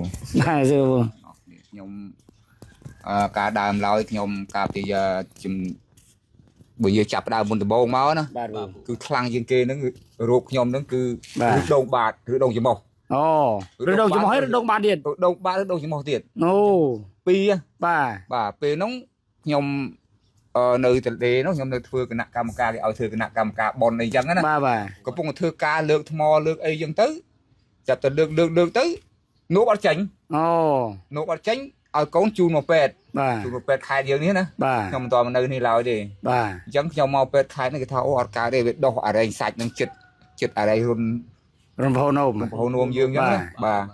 បាទសួរពូ ខ្ញុំការដើមឡើយខ្ញុំកាលពីជំបើយើងចាប់ដើមមុនដំបូងមកណា បាទពូ គឺខ្លាំងជាងគេហ្នឹងរូបខ្ញុំហ្នឹងគឺ បាទ ឬដងបាតឬដងច្រមុះ អូឬដងចំហហើយឬដងបានទៀត ឬដងបាតឬដងច្រមុះទៀត អូ ពីរ បាទ បាទពេលហ្នឹងខ្ញុំនៅទន្លេនោះខ្ញុំនៅធ្វើគណៈកម្មការគេឲ្យធ្វើគណៈកម្មការបនអីចឹងណា បាទបាទ កំពុងតែធ្វើការលើកថ្មលើកអីចឹងទៅចាប់តែលើកលើកលើកទៅនួបអត់ចេញ អូ នួបអត់ចេញឲ្យកូនជូនមកពេទ្យ បាទ ជូនមកពេទ្យខេត្តយើងនេះណា បាទ ខ្ញុំមិនតមកនៅនេះឡើយទេ បាទ អញ្ចឹងខ្ញុំមកពេទ្យខេត្តនេះគេថាអូអត់កើតទេវាដោះអរែងសាច់នឹងចិត្តចិត្តអរែងរុន រំភោនោម រហូតនួមយើងអញ្ចឹងណាបាទ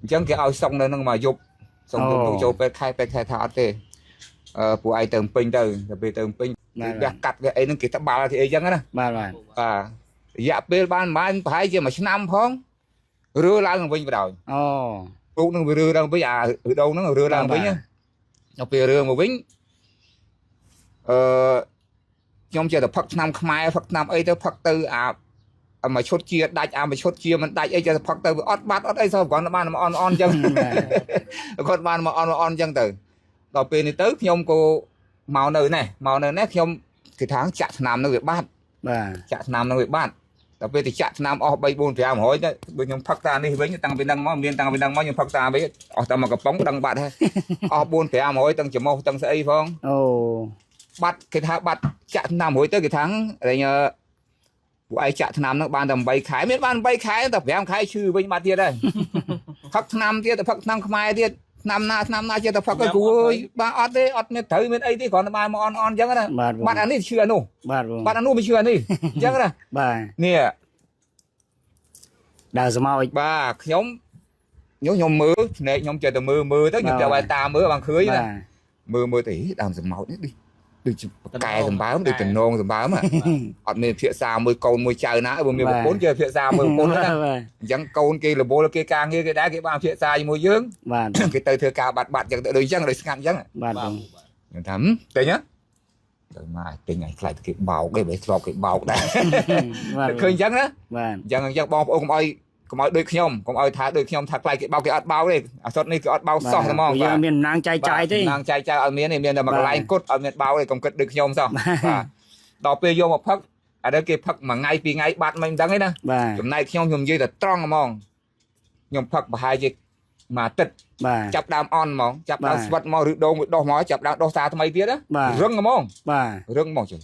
អញ្ចឹងគេឲ្យសុងនៅនឹងមកយប់សុង អូ យប់ចូលពេទ្យខេត្តពេទ្យខេត្តថាអត់ទេពួកឯងទៅពេញទៅទៅពេលទៅពេញ បាទ គេកាត់វាអីហ្នឹងគេត្បាល់គេអីចឹងណា បាទបាទ បាទរយៈពេលបានប្រហែលប្រហែលជាមួយឆ្នាំផងរើឡើងវិញបណ្ដោយ អូ ពូកនឹងវារើឡើងវិញអាឬដងហ្នឹងរើឡើងវិញណាដល់ពេលរើមកវិញអឺខ្ញុំចេះតែផឹកឆ្នាំខ្មែរផឹកឆ្នាំអីទៅផឹកទៅអាអាមួយឈុតជាដាច់អាមួយឈុតជាមិនដាច់អីចេះតែផឹកទៅវាអត់បាត់អត់អីសោះគ្រាន់តែបានមកអន់អន់អញ្ចឹង គាត់បានមកអន់អន់អញ្ចឹងទៅដល់ពេលនេះទៅខ្ញុំក៏មកនៅនេះមកនៅនេះខ្ញុំគេថាចាក់ឆ្នាំនៅវាបាត់ បាទ ចាក់ឆ្នាំនឹងវាបាត់ដល់ពេលទៅចាក់ឆ្នាំអស់3 4 500ទៅបើខ្ញុំផឹកតានេះវិញតាំងពីហ្នឹងមកមានតាំងពីហ្នឹងមកខ្ញុំផឹកតាវិញអស់តែមកកំប៉ុងដឹងបាត់ហើយ អស់4 500ទាំងច្រមុះទាំងស្អីផង អូ បាត់គេថាបាត់ចាក់ឆ្នាំរួចទៅគេថារែងពួកឯងចាក់ឆ្នាំហ្នឹងបានតែ8ខែមានបាន8ខែតែ5ខែឈឺវិញបាត់ទៀតហើយ ផឹកឆ្នាំទៀតទៅផឹកឆ្នាំខ្មែរទៀតឆ្នាំណាឆ្នាំណាចេះតែផឹកឲ្យគ្រូអើយបាទអត់ទេអត់មានត្រូវមានអីទេគ្រាន់តែបានមកអន់អន់អញ្ចឹងណា បាទ បាត់អានេះឈឺអានោះ បាទបង បាត់អានោះមិនឈឺអានេះអញ្ចឹងណា បាទ នេះ ដើរស្មោច បាទខ្ញុំខ្ញុំខ្ញុំមើលភ្នែកខ្ញុំចេះតែមើលមើលទៅខ្ញុំ បាទ តែឲ្យតាមមើលបានឃើញណា បាទ មើលមើលទៅហីដើមសម្ោតនេះដូចដូចជាប៉កែសម្បើមដូចតំណងសម្បើមហ៎អត់មានភាសាមួយកូនមួយចៅណាបើមានប្រពន្ធចេះភាសាមួយប្រពន្ធណា បាទ អញ្ចឹងកូនគេរវល់គេការងារគេដែរគេបានភាសាជាមួយយើង បាទ គេទៅធ្វើការបាត់បាត់អញ្ចឹងទៅដូចអញ្ចឹងដូចស្ងាត់អញ្ចឹង បាទបង ខ្ញុំថាហឹមទិញហ៎ទៅមកទិញឲ្យខ្លាចគេបោកឯងបើធ្លាប់គេបោកដែរ បាទ ឃើញអញ្ចឹងណា បាទ អញ្ចឹងអញ្ចឹងបងប្អូនកុំឲ្យកុំឲ្យដូចខ្ញុំកុំឲ្យថាដូចខ្ញុំថាខ្លាចគេបោកគេអត់បោកទេអាសុតនេះគេអត់បោកសោះតែហ្មង យើងមានតំណាងចែកចាយទេ ណាងចែកចាយអត់មានទេមានតែមួយកន្លែងគត់អត់មានបោកទេកុំគិតដូចខ្ញុំសោះបាទដល់ពេលយកមកផឹកអានេះគេផឹកមួយថ្ងៃពីរថ្ងៃបាត់មិនដឹងទេណា បាទ ចំណែកខ្ញុំខ្ញុំនិយាយតែត្រង់ហ្មងខ្ញុំផឹកប្រហែលជាមួយអាទិត្យ បាទ ចាប់ដើមអន់ហ្មងចាប់ដើម បាទ ស្វិតមកឬដូងវាដុះមកចាប់ដើមដុះសារថ្មីទៀតណា បាទ រឹងហ្មង បាទ រឹងហ្មងជិះ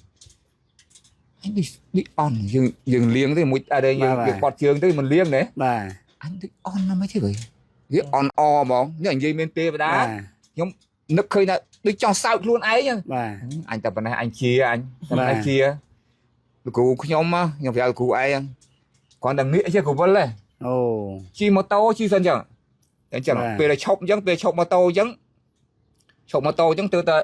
នេះនេះអន់យើងយើងលៀងទេមួយអីយើង បាទ យើងបត់ជើងទៅមិនលៀងទេ បាទ អញដូចអន់ណាស់មិនទេវើវាអន់អហ្មងនេះនិយាយមានទេវតា បាទ នឹកឃើញថាដូចចង់សើចខ្លួនឯង បាទ អញតែប៉ុណ្ណេះអញជាអញតែប៉ុណ្ណេះ បាទ ជាលោកគ្រូខ្ញុំហ៎ខ្ញុំប្រាប់លោកគ្រូឯងគ្រាន់តែងាកជាកវិលទេ អូ ជិះម៉ូតូជិះសិនអញ្ចឹងអញ្ចឹង បាទ ពេលដែលឈប់អញ្ចឹងពេលឈប់ម៉ូតូអញ្ចឹងឈប់ម៉ូតូអញ្ចឹងទើបតែ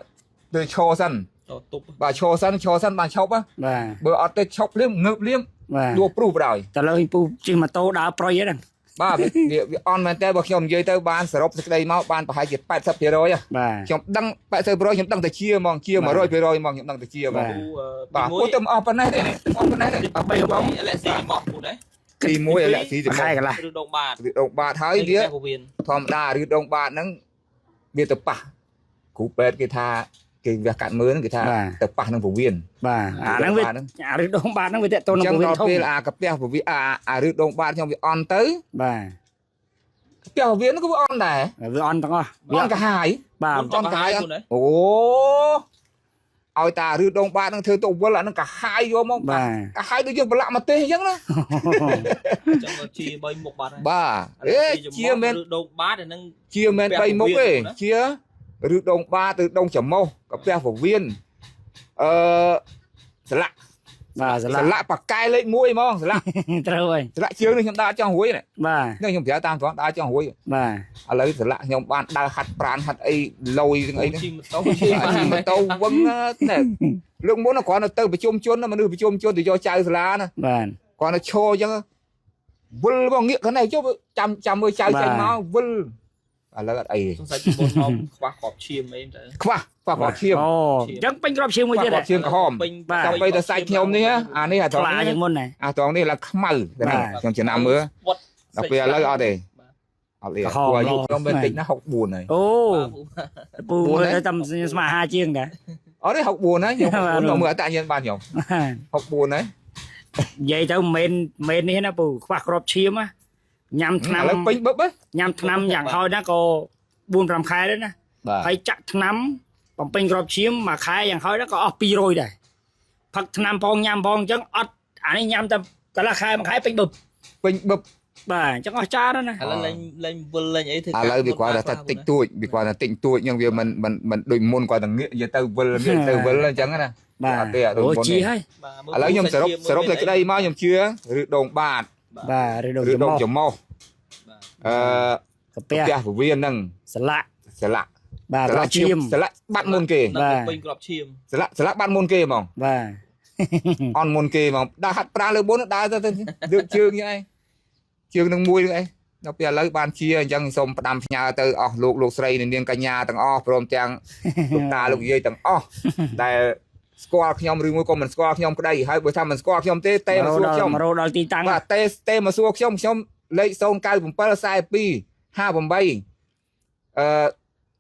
ទើបឈរសិន តទប់ បាទឈរសិនឈរសិនបានឈប់ហ៎ បាទ បើអត់ទេឈប់ភ្លាមងើបភ្លាម បាទ ដួលព្រុសបណ្ដោយ តើលើពូជិះម៉ូតូដើរប្រយហ្នឹង បាទវាវាវាអន់មែនតើបើខ្ញុំនិយាយទៅបានសរុបសេចក្តីមកបានប្រហែលជា80%ហ៎ បាទ ខ្ញុំដឹង80%ខ្ញុំដឹងតែជាហ្មងជា100%ហ្មងខ្ញុំដឹងតែជាហ្មង បាទ ពូ បាទពូទៅអស់ប៉ុណ្ណេះទេអស់ប៉ុណ្ណេះទេ ទី3បងអេឡិចស៊ីមកពូដែរ ទី1អេឡិចស៊ី ខែកន្លះ ឬដងបាត ឬដងបាតហើយវា ពវៀន ធម្មតាឬដងបាតហ្នឹងវាទៅប៉ះគ្រូពេទ្យគេថាគេវះកាត់មើលហ្នឹងគេថាទៅប៉ះនឹងពវៀន បាទអាហ្នឹងវាអាឬដងបាតហ្នឹងវាតេតូន អញ្ចឹង នឹងពវៀនធំ ដល់ពេលអាកាពះពវៀនអាអាឬដងបាតខ្ញុំវាអន់ទៅ បាទ កាពះពវៀនហ្នឹងក៏វាអន់ដែរ វាអន់ទាំងអស់ អន់កាហាយ បាទ អន់កាហាយអូឲ្យតាឬដងបាតហ្នឹងធ្វើទៅវិលអាហ្នឹងកាហាយយកមក បាទ កាហាយដូចយើងប្រឡាក់មកទេសអញ្ចឹងណា អញ្ចឹងជា3មុខបាត់ហើយ បាទអេជាមែន ឬដងបាតអាហ្នឹង ជាមែន3មុខទេជាឬដងបាតឬដងច្រមុះកាពះពវៀនអឺស្លាក់ បាទស្លា ស្លាក់ប៉ាកែលេខ1ហ្មងស្លាក់ ត្រូវហើយ ស្លាក់ជើងនេះខ្ញុំដើរចង់រួយនេះ បាទ នេះខ្ញុំប្រាប់តាមត្រង់ដើរចង់រួយ បាទ ឥឡូវស្លាក់ខ្ញុំបានដើរហាត់ប្រានហាត់អីលយទាំងអីហ្នឹង ជិះម៉ូតូជិះ ជិះម៉ូតូវឹងណែលើកមុនគ្រាន់តែទៅប្រជុំជនមនុស្សប្រជុំជនទៅយកចៅសាលាណា បាទ គ្រាន់តែឈរអញ្ចឹងវិលមកងាកខាងនេះចុះចាំចាំមើលចៅចេញមកវិលឥឡូវអត់អី សង្ស័យពីមុនមកខ្វះក្របឈាមអីទៅ ខ្វះខ្វះគ្រាប់ឈាម អូអញ្ចឹងពេញក្របឈាមមួយ ខ្វះ ទៀត គ្រាប់ឈាមក្រហម ពេញ សំបីតែសាច់ខ្ញុំនេះអានេះអាត្រង់ ថ្លា នេះ ជាងមុនណា អាត្រង់នេះឡើងខ្មៅតែនេះ បាទ ខ្ញុំចំណាំមើល វត្ត ដល់ពេលឥឡូវអត់ទេ អត់លា ក្រហម ព្រោះអាយុ ល្អ ខ្ញុំមិនតិចណាស់64ហើយ អូ បាទពូ ពូមើលទៅតាមស្មាហាជាងដែរ អត់ទេ64ហើយខ្ញុំ បាទ 64ដល់មើលអត្តញ្ញាណបានខ្ញុំ64ហើយ និយាយទៅមិនមែននេះណាពូខ្វះក្របឈាមណាញ៉ាំថ្នាំ ឥឡូវពេញបឹបហ៎ ញ៉ាំថ្នាំយ៉ាងហោចណាស់ក៏4 5ខែដែរណា បាទ ហើយចាក់ថ្នាំបំពេញក្របឈាមមួយខែយ៉ាងហោចណាស់ក៏អស់200ដែរផឹកថ្នាំផងញ៉ាំផងអញ្ចឹងអត់អានេះញ៉ាំតែកន្លះខែមួយខែពេញបឹប ពេញបឹប បាទអញ្ចឹងអស់ចារណា ឥឡូវលែងលែងវិលលែងអីធ្វើ ឥឡូវវាគាត់ថាតិចតួចវាគាត់ថាតិចតួចអញ្ចឹងវាមិនមិនមិនដូចមុនគាត់តែងាកនិយាយទៅវិលងាកទៅវិលអញ្ចឹងណា បាទ អត់ទេអត់ដូច អូ មុនទេ ជាហើយ ឥឡូវខ្ញុំសរុបសរុបតែក្តីមកខ្ញុំជឿឬដងបាត បាទឬដូច ឬដង ច្រមុះ ច្រមុះអឺ កាពះ ផ្ទះពវៀនហ្នឹង ស្លាក់ ស្លាក់ បាទក្របឈាម ស្លាក់បាត់មុនគេ បាទ ពេញក្របឈាម ស្លាក់ស្លាក់បាត់មុនគេហ្មង បាទ អន់មុនគេហ្មងដើរហាត់ប្រាលើបុនដើរទៅលើកជើងយ៉ាងឯងជើងនឹងមួយនឹងឯងដល់ពេលឥឡូវបានជាអញ្ចឹងសូមផ្ដាំផ្ញើទៅអស់លោកលោកស្រីនិងនាងកញ្ញាទាំងអស់ព្រមទាំងលោកតាលោកយាយទាំងអស់ដែលស្គាល់ខ្ញុំឬមួយក៏មិនស្គាល់ខ្ញុំក្តីហើយបើថាមិនស្គាល់ខ្ញុំទេទេមកសួរខ្ញុំ មករកដល់ទីតាំង បាទទេទេមកសួរខ្ញុំខ្ញុំលេខ097 42 58អឺ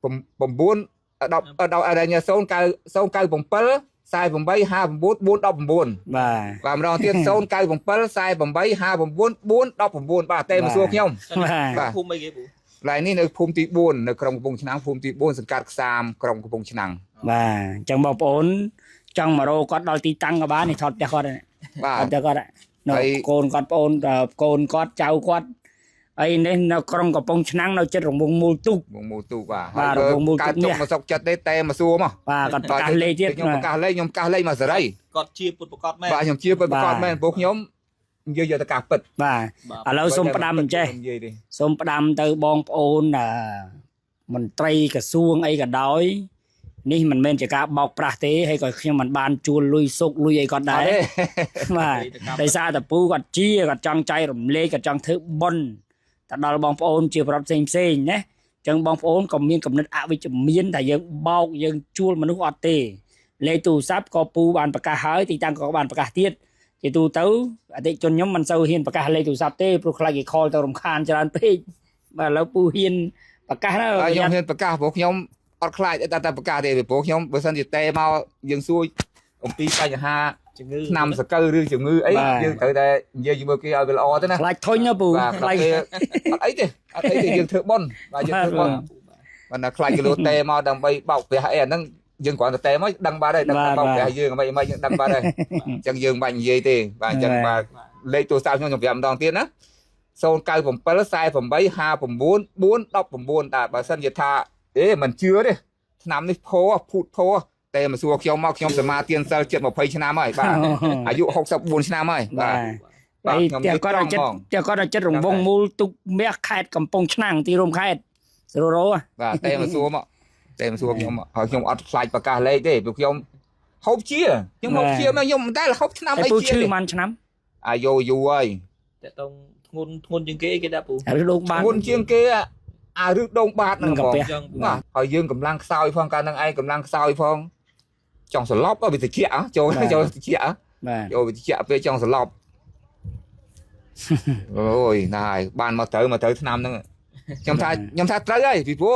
9 10 10អរញ0 9 097 48 59 419 បាទ បាទម្ដងទៀត097 48 59 419បាទទេមកសួរខ្ញុំ បាទ បាទ ភូមិអីគេពូ កន្លែងនេះនៅភូមិទី4នៅក្រុងកំពង់ឆ្នាំងភូមិទី4សង្កាត់ខ្សាមក្រុងកំពង់ឆ្នាំង បាទអញ្ចឹងបងប្អូនចង់មករកគាត់ដល់ទីតាំងក៏បាននេះថតផ្ទះគាត់ហ្នឹង បាទ ថតផ្ទះគាត់ហ្នឹងនៅ ហើយ កូនគាត់ប្អូនកូនគាត់ចៅគាត់អីនេះនៅក្រុងកំពង់ឆ្នាំងនៅចិត្តរង្វង់មូលទូក វងមូលទូបាទ បាទរង្វង់មូលទូ កើត កនេះ ទុកមកសុកចិត្តទេតែមកសួរមក បាទគាត់ប្រកាសលេខទៀត ខ្ញុំប្រកាសលេខខ្ញុំប្រកាសលេខមកសេរី គាត់ជាពុតប្រកបមែន បាទខ្ញុំជាពិតប្រកបមែនព្រោះខ្ញុំនិយាយយកតែការពិត បាទ បាទ ឥឡូវសូមផ្ដាំអញ្ចេះ និយាយទេ សូមផ្ដាំទៅបងប្អូនមន្ត្រីក្រសួងអីក៏ដោយនេះមិនមែនជាការបោកប្រាស់ទេហើយក៏ខ្ញុំមិនបានជួលលុយសុកលុយអីគាត់ដែរ អត់ទេ បាទដោយសារតែពូគាត់ជាគាត់ចង់ចែករំលែកគាត់ចង់ធ្វើបុណ្យទៅដល់បងប្អូនជាប្រដ្ឋផ្សេងផ្សេងណាអញ្ចឹងបងប្អូនក៏មានគំនិតអវិជ្ជមានថាយើងបោកយើងជួលមនុស្សអត់ទេលេខទូរស័ព្ទក៏ពូបានប្រកាសហើយទីតាំងក៏បានប្រកាសទៀតជាទូទៅអតិថិជនខ្ញុំមិនសូវហ៊ានប្រកាសលេខទូរស័ព្ទទេព្រោះខ្លាចគេខលទៅរំខានច្រើនពេកបាទឥឡូវពូហ៊ានប្រកាសណា ហើយខ្ញុំហ៊ានប្រកាសព្រោះខ្ញុំអត់ខ្លាចតែតែប្រកាសទេព្រោះខ្ញុំបើសិនជាតេមកយើងសួរអំពីបញ្ហា ជំងឺ ឆ្នាំសកលឬជំងឺអីយើងត្រូវតែនិយាយជាមួយគេឲ្យវាល្អទៅណា ខ្លាចធុញណាពូ បាទ ខ្លាច ពេលអត់អីទេអត់អីទេយើងធ្វើបុណ្យបាទយើងធ្វើបុណ្យបាទណាខ្លាចគីឡូតេមកដើម្បីបោកប្រាស់អីអាហ្នឹងយើងគ្រាន់តែតេមកដឹងបាត់ហើយដឹងថាបោកប្រាស់យើងអ្វីអ្វីយើងដឹងបាត់ហើយអញ្ចឹងយើងមិនបាច់និយាយទេបាទអញ្ចឹងបាទលេខទូរស័ព្ទខ្ញុំខ្ញុំប្រាប់ម្ដងទៀតណា097 48 59 419តើបើសិនជាថាអេមិនជឿទេឆ្នាំនេះផោភូតផោតែមកសួរខ្ញុំមកខ្ញុំសមាទានសិលជិត20ឆ្នាំហើយបាទអាយុ64ឆ្នាំហើយបា បាទ ទបាទ ហើយ ខ្ញុំ ផ្ទះគាត់ឲ្យចិត្ត និយាយត្រង់ហ្មង ផ្ទះគាត់ឲ្យចិត្តរង្វង់មូលទុកមាសខេត្តកំពង់ឆ្នាំងទីរួមខេត្តស្រួលរហ៎ បាទតែមកសួរមកតែមកសួរខ្ញុំមកហើយខ្ញុំអត់ខ្លាចប្រកាសលេខទេព្រោះខ្ញុំហូបជាខ្ញុំហូបជាមកខ្ញុំមិនដែលហូបឆ្នាំ ហើយពូឈឺ អីជាទេ ប៉ុន្មានឆ្នាំ អាយុយូរហើយ តតងធ្ងន់ធ្ងន់ជាងគេអីគេដាក់ពូ ហើយលោកបាន ធ្ងន់ជាងគេអារឹសដងបាតហ្នឹង នឹងកាពះ បង ចឹងពូ បាទហើយយើងកម្លាំងខ្សោយផងកាលហ្នឹងឯងកម្លាំងខ្សោយផងចង់សន្លប់វាតិចហ៎ចូលចូលតិចហ៎ បាទ ចូលវាតិចពេលចង់សន្លប់អូយណាហើយបានមកត្រូវមកត្រូវឆ្នាំហ្នឹងខ្ញុំថាខ្ញុំថាត្រូវហើយពីព្រោះ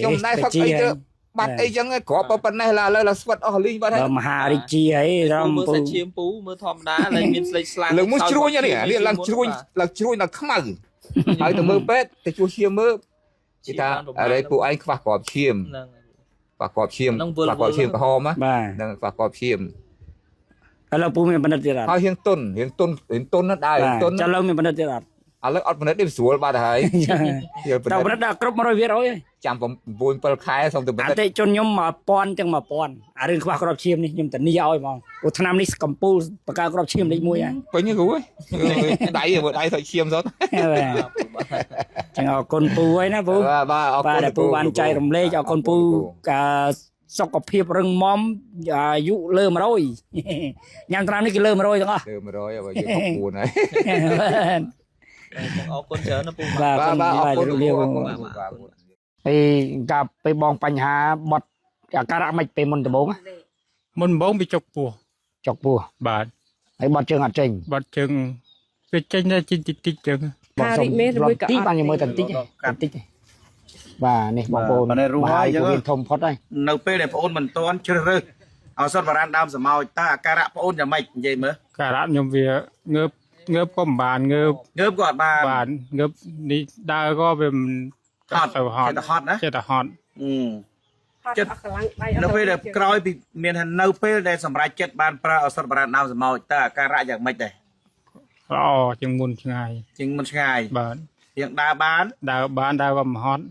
ខ្ញុំមិនដែលផឹកអីទៅ បាត់អីចឹងគ្រាប់ប៉ុណ្ណេះឡើឥឡូវឡើងស្វិតអស់លីងបាត់ហើយ ដល់មហារាជាហើយរំ មើល ពូ សាច់ឈាមពូមើលធម្មតាលែងមានស្លេកស្លាំង លើកមួយជ្រួញនេះនេះឡើងជ្រួញឡើងជ្រួញដល់ខ្មៅហើយទៅមើលពេទ្យទៅជួសឈាមមើលគេថាអរិយពួកឯងខ្វះគ្រាប់ឈាម ហ្នឹង ខ្វះគ្រាប់ឈាម ហ្នឹងវិល ខ្វះគ្រាប់ឈាមក្រហមណា បាទ ហ្នឹងខ្វះគ្រាប់ឈាម ឥឡូវពូមានបណ្ឌិតទៀតអត់ ហើយរៀងទុនរៀងទុនរៀងទុនណាស់ដែររៀងទុន បាទចាឥឡូវមានបណ្ឌិតទៀតអត់ ឥឡូវអត់ពិនិត្យទេស្រួលបាត់ហើយយើងពិ តើ និត្យ បណ្ឌិតដល់គ្រប់100%ហើយ ចាំ9 7ខែសូមទៅពិ អ និត្យ តិជនខ្ញុំ1000ទាំង1000អារឿងខ្វះក្របឈាមនេះខ្ញុំធានាឲ្យហ្មងព្រោះឆ្នាំនេះកំពូលបកកើតក្របឈាមលេខ1ហើយ ពេញហ្នឹងគ្រូអើយដៃមើលដៃសាច់ឈាមសោះ បាទចឹងអរគុណពូហើយណាពូ បាទបាទអរ បាទ គុណ ដែលពូបានចែករំលែកអរគុណពូកាសុខភាពរឹងមាំអាយុលើ100ញ៉ាំត្រាំនេះគឺលើ100ទាំងអស់ លើ100ហើយបើយើង64ហើយ ចឹងអរគុណច្រើនណាពូ បាទ បាទបាទអរគុណ ជម្រាប អរគុណ លា បាទអរគុណ ហើយកាលពេលបងបញ្ហាបត់អាការៈមិនពេលមុនដំបូងណា មុនដំបូងវាចុកពោះ ចុកពោះ បាទ ហើយបត់ជើងអត់ចេញ បាត់ជើង វាចេញតែចេញតិចតិចចឹង បងសុំតិចបានខ្ញុំមើលតែបន្តិចបន្តិចបាទនេះបងប្អូនហើយវាធំផុតហើយ នៅពេលដែលប្អូនមិនទាន់ជ្រើសរើសឱសថបុរាណដើមសមោចតើអាការៈប្អូនយ៉ាងម៉េចនិយាយមើល ការៈខ្ញុំវាងើបងើបក៏មិនបានងើប ងើបក៏អត់បាន បានងើបនេះដើរក៏វាមិន ហត់ ទៅហត់ ចេះតែហត់ណា ចេះតែហត់ អឺ ចិត្តអស់កម្លាំងដៃអស់ នៅពេលដែលក្រោយពីមានថានៅពេលដែលសម្រេចចិត្តបានប្រើឱសថបុរាណដើមសមោចតើអាការៈយ៉ាងម៉េចដែរ ល្អជាងមុនឆ្ងាយ ជាងមុនឆ្ងាយ បាទ យើងដើរបាន ដើរបានដើរក៏មិនហត់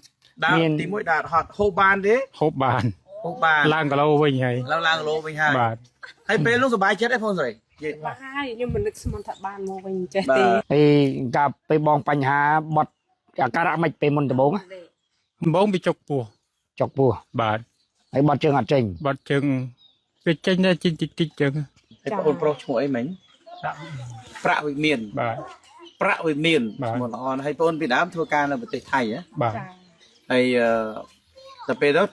ដើរទីមួយដើរអត់ហត់ហូបបានទេ ហូបបាន ហូបបាន ឡើងគីឡូវិញហើយ ឡើងឡើងគីឡូវិញហើយ បាទ ហើយពេលនោះសប្បាយចិត្តឯងបងស្រីនិយាយ បាយខ្ញុំមិននឹកស្មានថាបានមកវិញចេះ បាទ ទេ ហើយកាលពេលបងបញ្ហាបត់អាការៈមិនពេលមុនដំបូង ដំបងវាចុកពោះ ចុកពោះ បាទ ហើយបត់ជើងអត់ចេញ បាត់ជើងវាចេញតែចេញតិចតិចចឹង ហើយបងអូនប្រុសឈ្មោះអីមិញប្រាក់វិមាន បាទ ប្រាក់វិមាន បាទ ឈ្មោះល្អណាស់ហើយបងអូនពីដើមធ្វើការនៅប្រទេសថៃហ៎ បាទ ចា ហើយអឺទៅពេលទៅ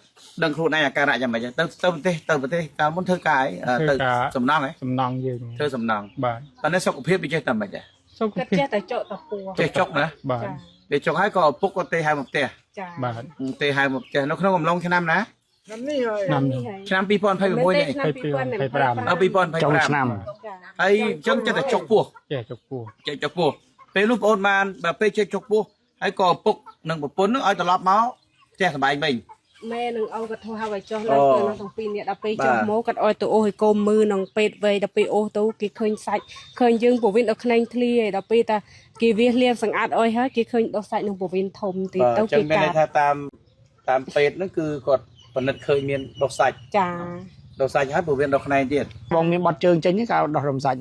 ដឹងខ្លួនឯងអាការៈយ៉ាងម៉េចទៅទៅប្រទេសទៅប្រទេសកាលមុនធ្វើការអីអឺទៅសំណងហ៎ សំណងយើង ធ្វើសំណង បាទ ប៉ុន្តែសុខភាពវាចេះតែម៉េចដែរ សុខភាព គាត់ចេះតែចុកតពោះ ចេះចុកណា បាទ ចា វាចុកហើយក៏ឪពុកក៏ទេហៅមកផ្ទះ ចា បាទ ទេហៅមកផ្ទះនៅក្នុងអំឡុងឆ្នាំណា ឆ្នាំនេះហើយ ឆ្នាំ2021នេះ ឆ្នាំ2025 អឺ2025 ចុងឆ្នាំ ចា ហើយអញ្ចឹងចេះតែចុកពោះ ចេះចុកពោះ ចេះចុកពោះពេលនោះបងអូនបានបើពេលចេះចុកពោះហើយក៏ឪពុកនិងប្រពន្ធនឹងឲ្យត្រឡប់មកផ្ទះសម្បែងវិញ ម៉ែនឹងឪគាត់ធ្វើឲ្យចុះឡើងទៅនោះទាំងពីរនាក់ដល់ពេលចុះមកគាត់ឲ្យទៅអូសឲ្យកូនមើលនឹងពេទ្យវៃដល់ពេលអូសទៅគេឃើញសាច់ឃើញយើងពោះវិនដល់ខ្នែងធ្លាយដល់ពេលតាគេវាសលាងសង្អាតអុយហើយគេឃើញដុសសាច់នឹងពោះវិនធំទៀតទៅ អញ្ចឹងមាន គេកាត់ ន័យថាតាមតាមពេទ្យហ្នឹងគឺគាត់ពិនិត្យឃើញមានដុសសាច់ ចា ដុសសាច់ហើយព្រោះវាដុសខ្នែងទៀត បងមានបត់ជើងចេញកាលដោះរំសាច់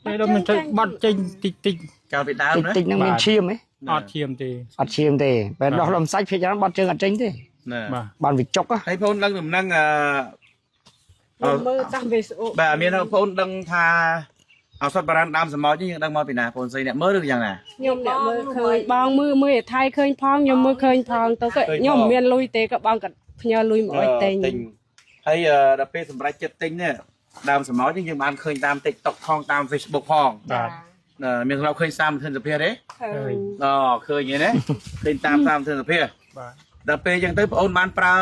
ពេលដល់មិនចេញបាត់ចេញតិចតិច កាលពីដើមណា តិចតិចហ្នឹងមានឈាមហ៎ អត់ឈាមទេ អត់ឈាមទេពេលដោះរំសាច់ភាគច្រើនបត់ជើងអត់ចេញទេ ណា បាទ បានវាចុក ហើយបងដឹងដំណឹងអឺ ខ្ញុំមើលតាមវីដេអូ បាទមានបងដឹងថាឱសថបុរាណដើមសមោចនេះយើងដឹងមកពីណាបងស្រីអ្នកមើលឬយ៉ាងណា ខ្ញុំអ្នកមើលឃើញបងមើលមើលឲ្យថៃឃើញផងខ្ញុំមើលឃើញផងទៅក៏ខ្ញុំមិនមានលុយទេក៏បងក៏ផ្ញើលុយមកឲ្យទិញ ហើយដល់ពេលសម្រេចចិត្តទិញនេះដើមសមោចនេះយើងបានឃើញតាម TikTok ផងតាម Facebook ផង បាទ មានធ្លាប់ឃើញតាមធនសភាទេ ឃើញ អូឃើញទេណាឃើញតាមតាមធនសភា បាទ ដល់ពេលអញ្ចឹងទៅបងអូនបានប្រើ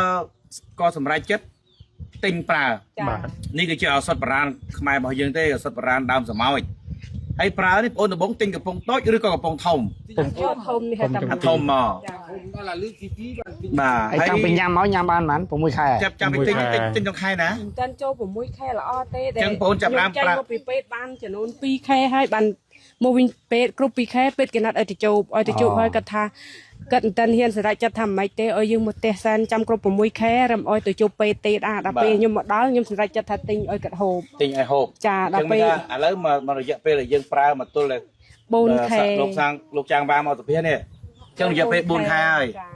ក៏សម្រេចចិត្តទិញប្រើ ចា បាទ នេះគឺជាឱសថបុរាណខ្មែររបស់យើងទេឱសថបុរាណដើមសមោចហើយប្រើនេះបងអូនដំបងទិញកំប៉ុងតូចឬក៏កំប៉ុងធំ យកធំនេះហើយតាម អាធំមក ចា បាទ ហើយតាំងពីញ៉ាំមកញ៉ាំបានប៉ុន្មាន6ខែ ចាប់ចាប់ពីទិញទិញទិញក្នុងខែណា មិនតាន់ចូល6ខែល្អទេ ចឹងបងអូនចាប់ដើមប្រើ ខ្ញុំចេញមកពីពេទ្យបានចំនួន2ខែហើយបានមកវិញពេទ្យគ្រប់2ខែពេទ្យគេណាត់ឲ្យទៅជួបឲ្យទៅជួបហើយគាត់ថាគាត់មិនតាន់ហ៊ានសម្រេចចិត្តថាមិនទេឲ្យយើងមកផ្ទះសិនចាំគ្រប់6ខែរំឲ្យទៅជួបពេទ្យទេអាដល់ពេលខ្ញុំមកដល់ខ្ញុំសម្រេចចិត្តថាទិញឲ្យគាត់ហូប ទិញឲ្យហូប ចាដល់ពេល ចឹងមានថាឥឡូវមករយៈពេលដែលយើងប្រើមកទល់តែ 4ខែ លោកសាងលោកចាងបាមកសុភានេះចឹងរយៈពេល4ខែហើយ ចា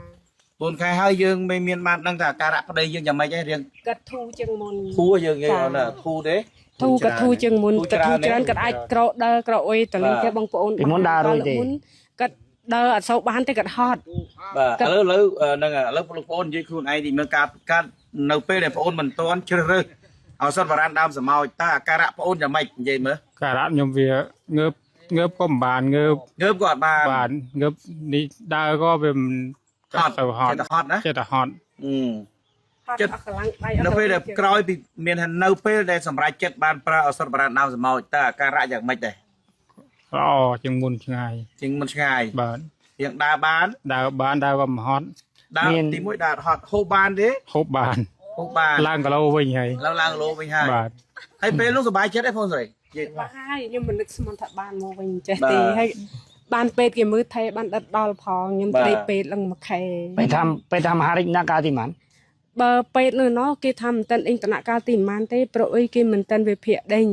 4ខែហើយយើងមិនមានបានដឹងថាអាការៈប្តីយើងយ៉ាងម៉េចទេរៀង គាត់ធូរជាងមុន ធូរយើងនិយាយអូនធូរទេ ធូរក៏ធូរជាងមុនក៏ធូរច្រើន ទេ គាត់អាចក្រដើរក្រអុយតលិះទេបងប្អូន ពីមុនដើររួចទេ មុនគាត់ដើរអត់សូវបានទេគាត់ហត់ បាទឥឡូវឥឡូវហ្នឹងឥឡូវលោកប្អូននិយាយខ្លួនឯងទីមើលការកាត់នៅពេលដែលប្អូនមិនទាន់ជ្រើសរើសឱសថបុរាណដើមសមោចតើអាការៈប្អូនយ៉ាងម៉េចនិយាយមើល ការៈខ្ញុំវាងើបងើបក៏មិនបានងើប ងើបក៏អត់បាន បាទងើបនេះដើរក៏វាមិន ហត់ ទៅហត់ ចេះតែហត់ណា ចេះតែហត់ អឺ ហត់ ចិត្ត អស់កម្លាំងដៃអស់ នៅពេលដែលក្រោយពីមានថានៅពេលដែលសម្រេចចិត្តបានប្រើឱសថបុរាណដើមសមោចតើអាការៈយ៉ាងម៉េចដែរ ល្អជាងមុនឆ្ងាយ ជាងមុនឆ្ងាយ បាទ យើងដើរបាន ដើរបានដើរក៏មិនហត់ ដើរ មាន ទីមួយដើរអត់ហត់ហូបបានទេ ហូបបាន ហូបបាន ឡើងគីឡូវិញហើយ ឡើងឡើងគីឡូវិញហើយ បាទ ហើយពេលនោះសប្បាយចិត្តឯងបងស្រីនិយាយ បាយខ្ញុំមិននឹកស្មានថាបានមកវិញចេះ បាទ ទេហើយបានពេទ្យគេមើលថែបានដិតដល់ផងខ្ញុំ បាទ ត្រីពេទ្យឡើងមួយខែ ពេលថាពេលថាមហារាជណាកាលទីប៉ុន្មាន បើពេទ្យនៅណោះគេថាមិនតាន់អ៊ីនធឺណិតកាលទីប៉ុន្មានទេព្រោះអីគេមិនតាន់វិភាគដេញ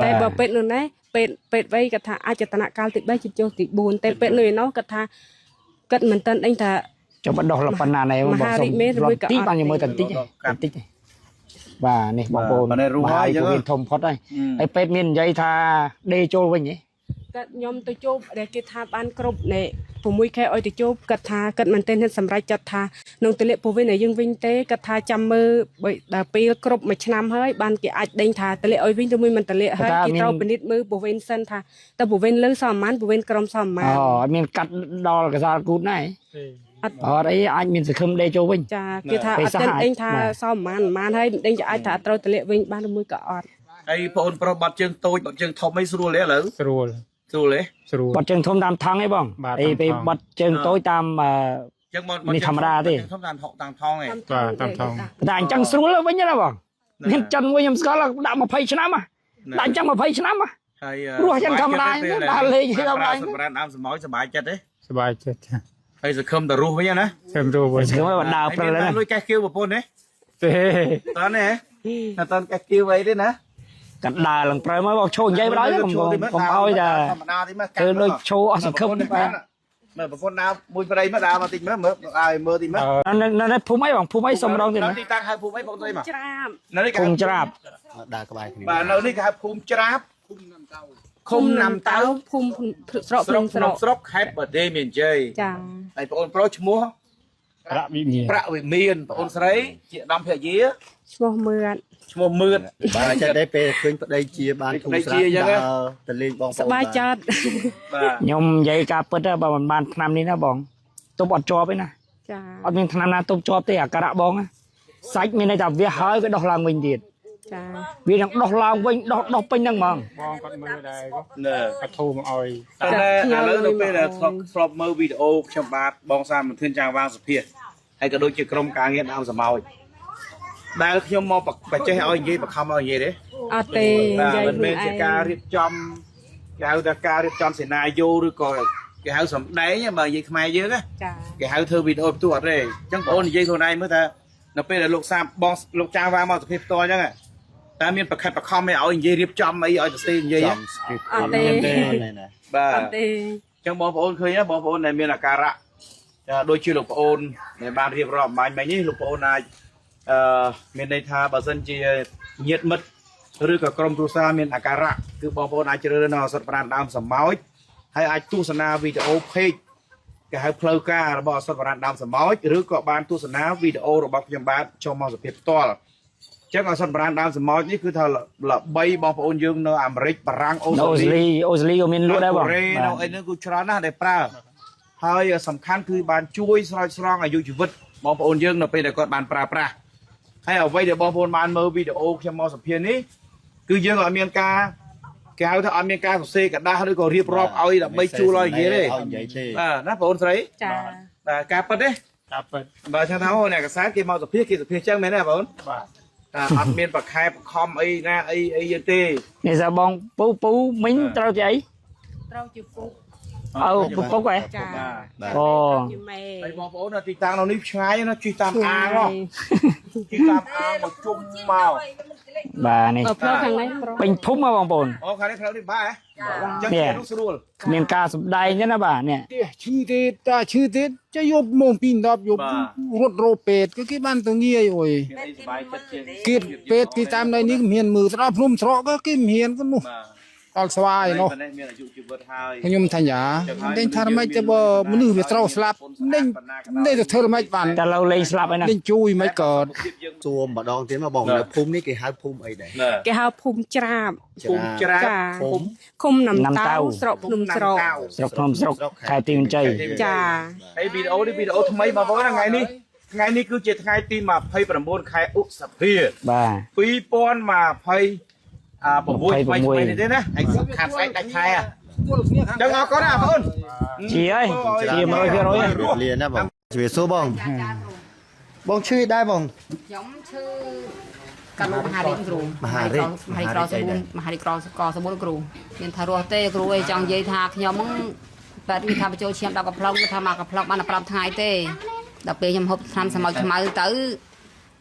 តែបើពេទ្យនៅណេះពេទ្យពេទ្យវៃគាត់ថាអាចតនកាលទី3ជិតចូលទី4តែពេទ្យនៅឯណោះគាត់ថាគាត់មិនតាន់អ៊ីងថា ចុះបដោះលប៉ុណ្ណាណែបង មហា សុំ រាជមេឬមួយក៏អត់ តិចបានខ្ញុំមើលតែបន្តិច កាត់ បន្តិចបាទនេះបងប្អូន បាទនេះរូបហើយ ហើយវាធំផុតហើយហើយពេទ្យមាននិយាយថាដេចូលវិញហ៎ គាត់ខ្ញុំទៅជួបដែលគេថាបានគ្រប់នេះ 6ខែឲ្យទៅជួបគាត់ថាគាត់មិនទេហ៊ានសម្រេចចិត្តថានឹងទលាក់ពោះវៀនឲ្យយើងវិញទេគាត់ថាចាំមើលបើដល់ពេលគ្រប់មួយឆ្នាំហើយបានគេអាចដេញថាទលាក់ឲ្យវិញឬមួយមិនទលាក់ហើយគេត្រូវពិនិត្យមើលពោះវៀនសិនថាតើពោះវៀនលើសល់ប៉ុន្មានពោះវៀនក្រោមសល់ប៉ុន្ អូ មាន អត់មានកាត់ដល់កសាលគូតណែ អត់ អត់អីអាចមានសង្ឃឹមដេកចូលវិញ ចាគេថាអត់ទេដេញថាសល់ប៉ុន្មានប៉ុន្មានហើយមិនដេញจะអាចថាត្រូវទលាក់វិញបានឬមួយក៏អត់ ហើយបងប្រុសបាត់ជើងតូចបាត់ជើងធំអីស្រួលទេឥឡូវ ស្រួល ស្រួលទេ ស្រួល បាត់ជើងធំតាមថង់ឯងបង បាទ អីពេល តាមថង់ បាត់ជើងតូចតាមអឺ ចឹងមក នេះធម្មតាទេ ធំតាមថងតាមថងឯង បាទតាមថង តែអញ្ចឹងស្រួលវិញណាបងមានចិនមួយខ្ញុំស្គាល់ដាក់20ឆ្នាំហ៎ដាក់អញ្ចឹង20ឆ្នាំហ៎ ហើយ រស់យ៉ាងធម្មតាដើរលេងធម្មតា សម្រាប់ដើមសមោចសប្បាយចិត្តទេ សប្បាយចិត្តចា ហើយសង្ឃឹមតែរស់វិញណា សឹមរួលវិញ សង្ឃឹមឲ្យដើរព្រិល ហើយ ហ្នឹង មានលុយកេះគៀវប្រពន្ធទេ ទេ តើនេះហ៎តើកេះគៀវអីទេណា កណ្ដើរឡើងព្រើមកបងឈោនិយាយបណ្ដោយទៅកុំកុំឲ្យតែ ធម្មតាទេមើល ធ្វើដូចឈោអស់សង្ឃឹមបាទ មើលប្រពន្ធដើមមួយប្តីមើលដើមមកតិចមើលមើលឲ្យមើលតិចមើល នៅនៅនៅភូមិអីបងភូមិអីសុំម្ដងទៀតណា នៅទីតាំងហៅភូមិអីបងស្រីមក ច្រាប នៅនេះគេ ភូមិច្រាប ដើរក្បែរគ្នា បាទនៅនេះគេហៅភូមិច្រាបឃុំណាំតៅ ភូមិស្រុក ស្រុក ភ្នំស្រុក ស្រុកស្រុកខេត្តបាដេមានជ័យ ចា ហើយបងប្រុសឈ្មោះ ប្រាក់វិមាន ប្រាក់វិមានបងស្រីជាដំភរិយា ឈ្មោះមឿន ឈ្មោះមឿត បាទចិត្តដែរពេលឃើញប្តីជាបានធូរ ប្តី ស្រាល ជាអញ្ចឹង ដើរទៅលេងបងប្អូន សប្បាយចិត្ត បាទ ខ្ញុំនិយាយការពិតណាបើមិនបានឆ្នាំនេះណាបងទប់អត់ជាប់ទេណា ចា អត់មានឆ្នាំណាទប់ជាប់ទេអាការៈបងណាសាច់មានន័យថាវាហើយវាដោះឡើងវិញទៀត ចា វានឹងដោះឡើងវិញដោះដោះពេញហ្នឹងហ្មង បងគាត់មើលដែរក៏ ណែ គាត់ធូរមកឲ្យ តែឥឡូវនៅពេលដែលធ្លាប់មើលវីដេអូខ្ញុំបាទបងសាមធានចាងវាងសុភាហើយក៏ដូចជាក្រុមការងារដើមសមោចដែលខ្ញុំមកបច្ចេះឲ្យនិយាយបខំឲ្យនិយាយទេ អត់ទេ បាទ និយាយ មិនមែនជាការរៀបចំគេហៅថាការរៀបចំសេណារីយ៉ូឬក៏គេហៅសម្ដែងបើនិយាយខ្មែរយើងណា ចា គេហៅធ្វើវីដេអូផ្ទុះអត់ទេអញ្ចឹងបងអូននិយាយខ្លួនឯងមើលថានៅពេលដែលលោកសាមបងលោកចាងវាងមកសុភាផ្ទាល់អញ្ចឹងតើមានប្រខិតប្រខំអីឲ្យនិយាយរៀបចំអីឲ្យសរសេរនិយាយ ចំ script អត់ទេ ណែណា បាទ អត់ទេ ចឹងបងប្អូនឃើញណាបងប្អូនដែលមានអាការៈដូចជាលោកប្អូនដែលបានរៀបរាប់អំបញ្ញមិញនេះលោកប្អូនអាចអឺមានន័យថាបើសិនជាញាតិមិត្តឬក៏ក្រុមគ្រួសារមានអាការៈគឺបងប្អូនអាចជ្រើសរើសនៅឱសថប្រាណដើមសម្ោចហើយអាចទស្សនាវីដេអូ page គេហៅផ្លូវការរបស់ឱសថប្រាណដើមសម្ោចឬក៏បានទស្សនាវីដេអូរបស់ខ្ញុំបាទចូលមកសភាពផ្ទាល់ចឹងឱសថប្រាណដើមសម្ោចនេះគឺថាល្បីបងប្អូនយើងនៅអាមេរិកបារាំងអូ នៅ ស្ត្រាលី អូស្ត្រាលីអូស្ត្រាលីក៏មានលក់ដែរបង កូរ៉េនៅអីហ្នឹងគឺច្រើនណាស់ដែលប្រើហើយសំខាន់គឺបានជួយស្រោចស្រង់អាយុជីវិតបងប្អូនយើងនៅពេលដែលគាត់បានប្រើប្រាស់ហើយអ្វីដែលបងប្អូនបានមើលវីដេអូខ្ញុំមកសម្ភារនេះគឺយើងអត់មានការគេហៅថាអត់មានការសរសេរกระดาษឬក៏រៀបរាប់ឲ្យដើម្បីជួលឲ្យនិយាយទេ ឲ្យនិយាយទេ បាទណាបងប្អូនស្រី ចា បាទការពិតទេ ការពិត បើថាថាអូអ្នកកសែតគេមកសម្ភារគេសម្ភារចឹងមែនទេបងប្អូន បាទ បាទអត់មានប្រខែប្រខំអីណាអីអីទេ នេះថាបងពូពូមិញត្រូវជាអី ត្រូវជាពុក អើពុកពុកហ៎ ចា បាទ អូ ជាម៉ែ ហើយបងប្អូននៅទីតាំងនៅនេះឆ្ងាយណាស់ជិះតាមអាងហ៎ជិះតាមអាងមកជុំមក បាទនេះ អឺផ្លូវខាងនេះប្រុស ពេញភូមិហ៎បងប្អូន អូខាងនេះផ្លូវនេះបាក់ហ៎អញ្ចឹង នេះ នោះស្រួល គ្មានការសម្ដែងទេណាបាទនេះ ទេឈឺទេតាឈឺទេចេះយកមកពី10យករត់រោពេទ្យគឺគេបានទៅងាយអុយ មានអីសុបាយចិត្តជាង គៀតពេទ្យគេតាមណៃនេះមានមើលទៅដល់ភ្នំស្រកក៏គេមានក៏នោះ បាទ ដល់ស្វាយនោះ នេះមានអាយុជីវិតហើយ ខ្ញុំថាយ៉ាដេញថាម៉េចទៅបើមនុស្សវាត្រូវស្លាប់ដេញដេញទៅធ្វើម៉េចបាន តែឡូវលេងស្លាប់ហើយណា ដេញជួយមិនកើត ភាពយើង សួរម្ដងទៀតមកបងនៅភូមិនេះគេហៅភូមិអីដែរ ណែ គេហៅភូមិច្រាប ភូមិច្រាប ចា ភូមិ ឃុំណាំតៅស្រុកភ្នំស្រុក ស្រុកភ្នំស្រុកខេត្តទីមានជ័យ ចា ហើយវីដេអូនេះវីដេអូថ្មីបងប្អូនថ្ងៃនេះថ្ងៃនេះគឺជាថ្ងៃទី29ខែឧសភា បាទ 2020អា6ថ្មីថ្មីនេះទេណាហើយខាត់ស្អែកដាច់ខែអញ្ចឹងអរគុណណាបងប្អូន ជាហើយជា100%ហើយ ជម្រាបលាណាបងជម្រាបសួរបងបងឈឺអីដែរបង ខ្ញុំឈឺកាលូមហារិកគ្រូ មហារិក មហារិកក្រសបួនមហារិកក្រកសបួនគ្រូមានថារស់ទេគ្រូអីចង់និយាយថាខ្ញុំហ្នឹងតែគេថាបញ្ចូលឈាម10កំប្លុងគេថាមកកំប្លុងបាន15ថ្ងៃទេដល់ពេលខ្ញុំហូបថ្នាំសមោចខ្មៅទៅ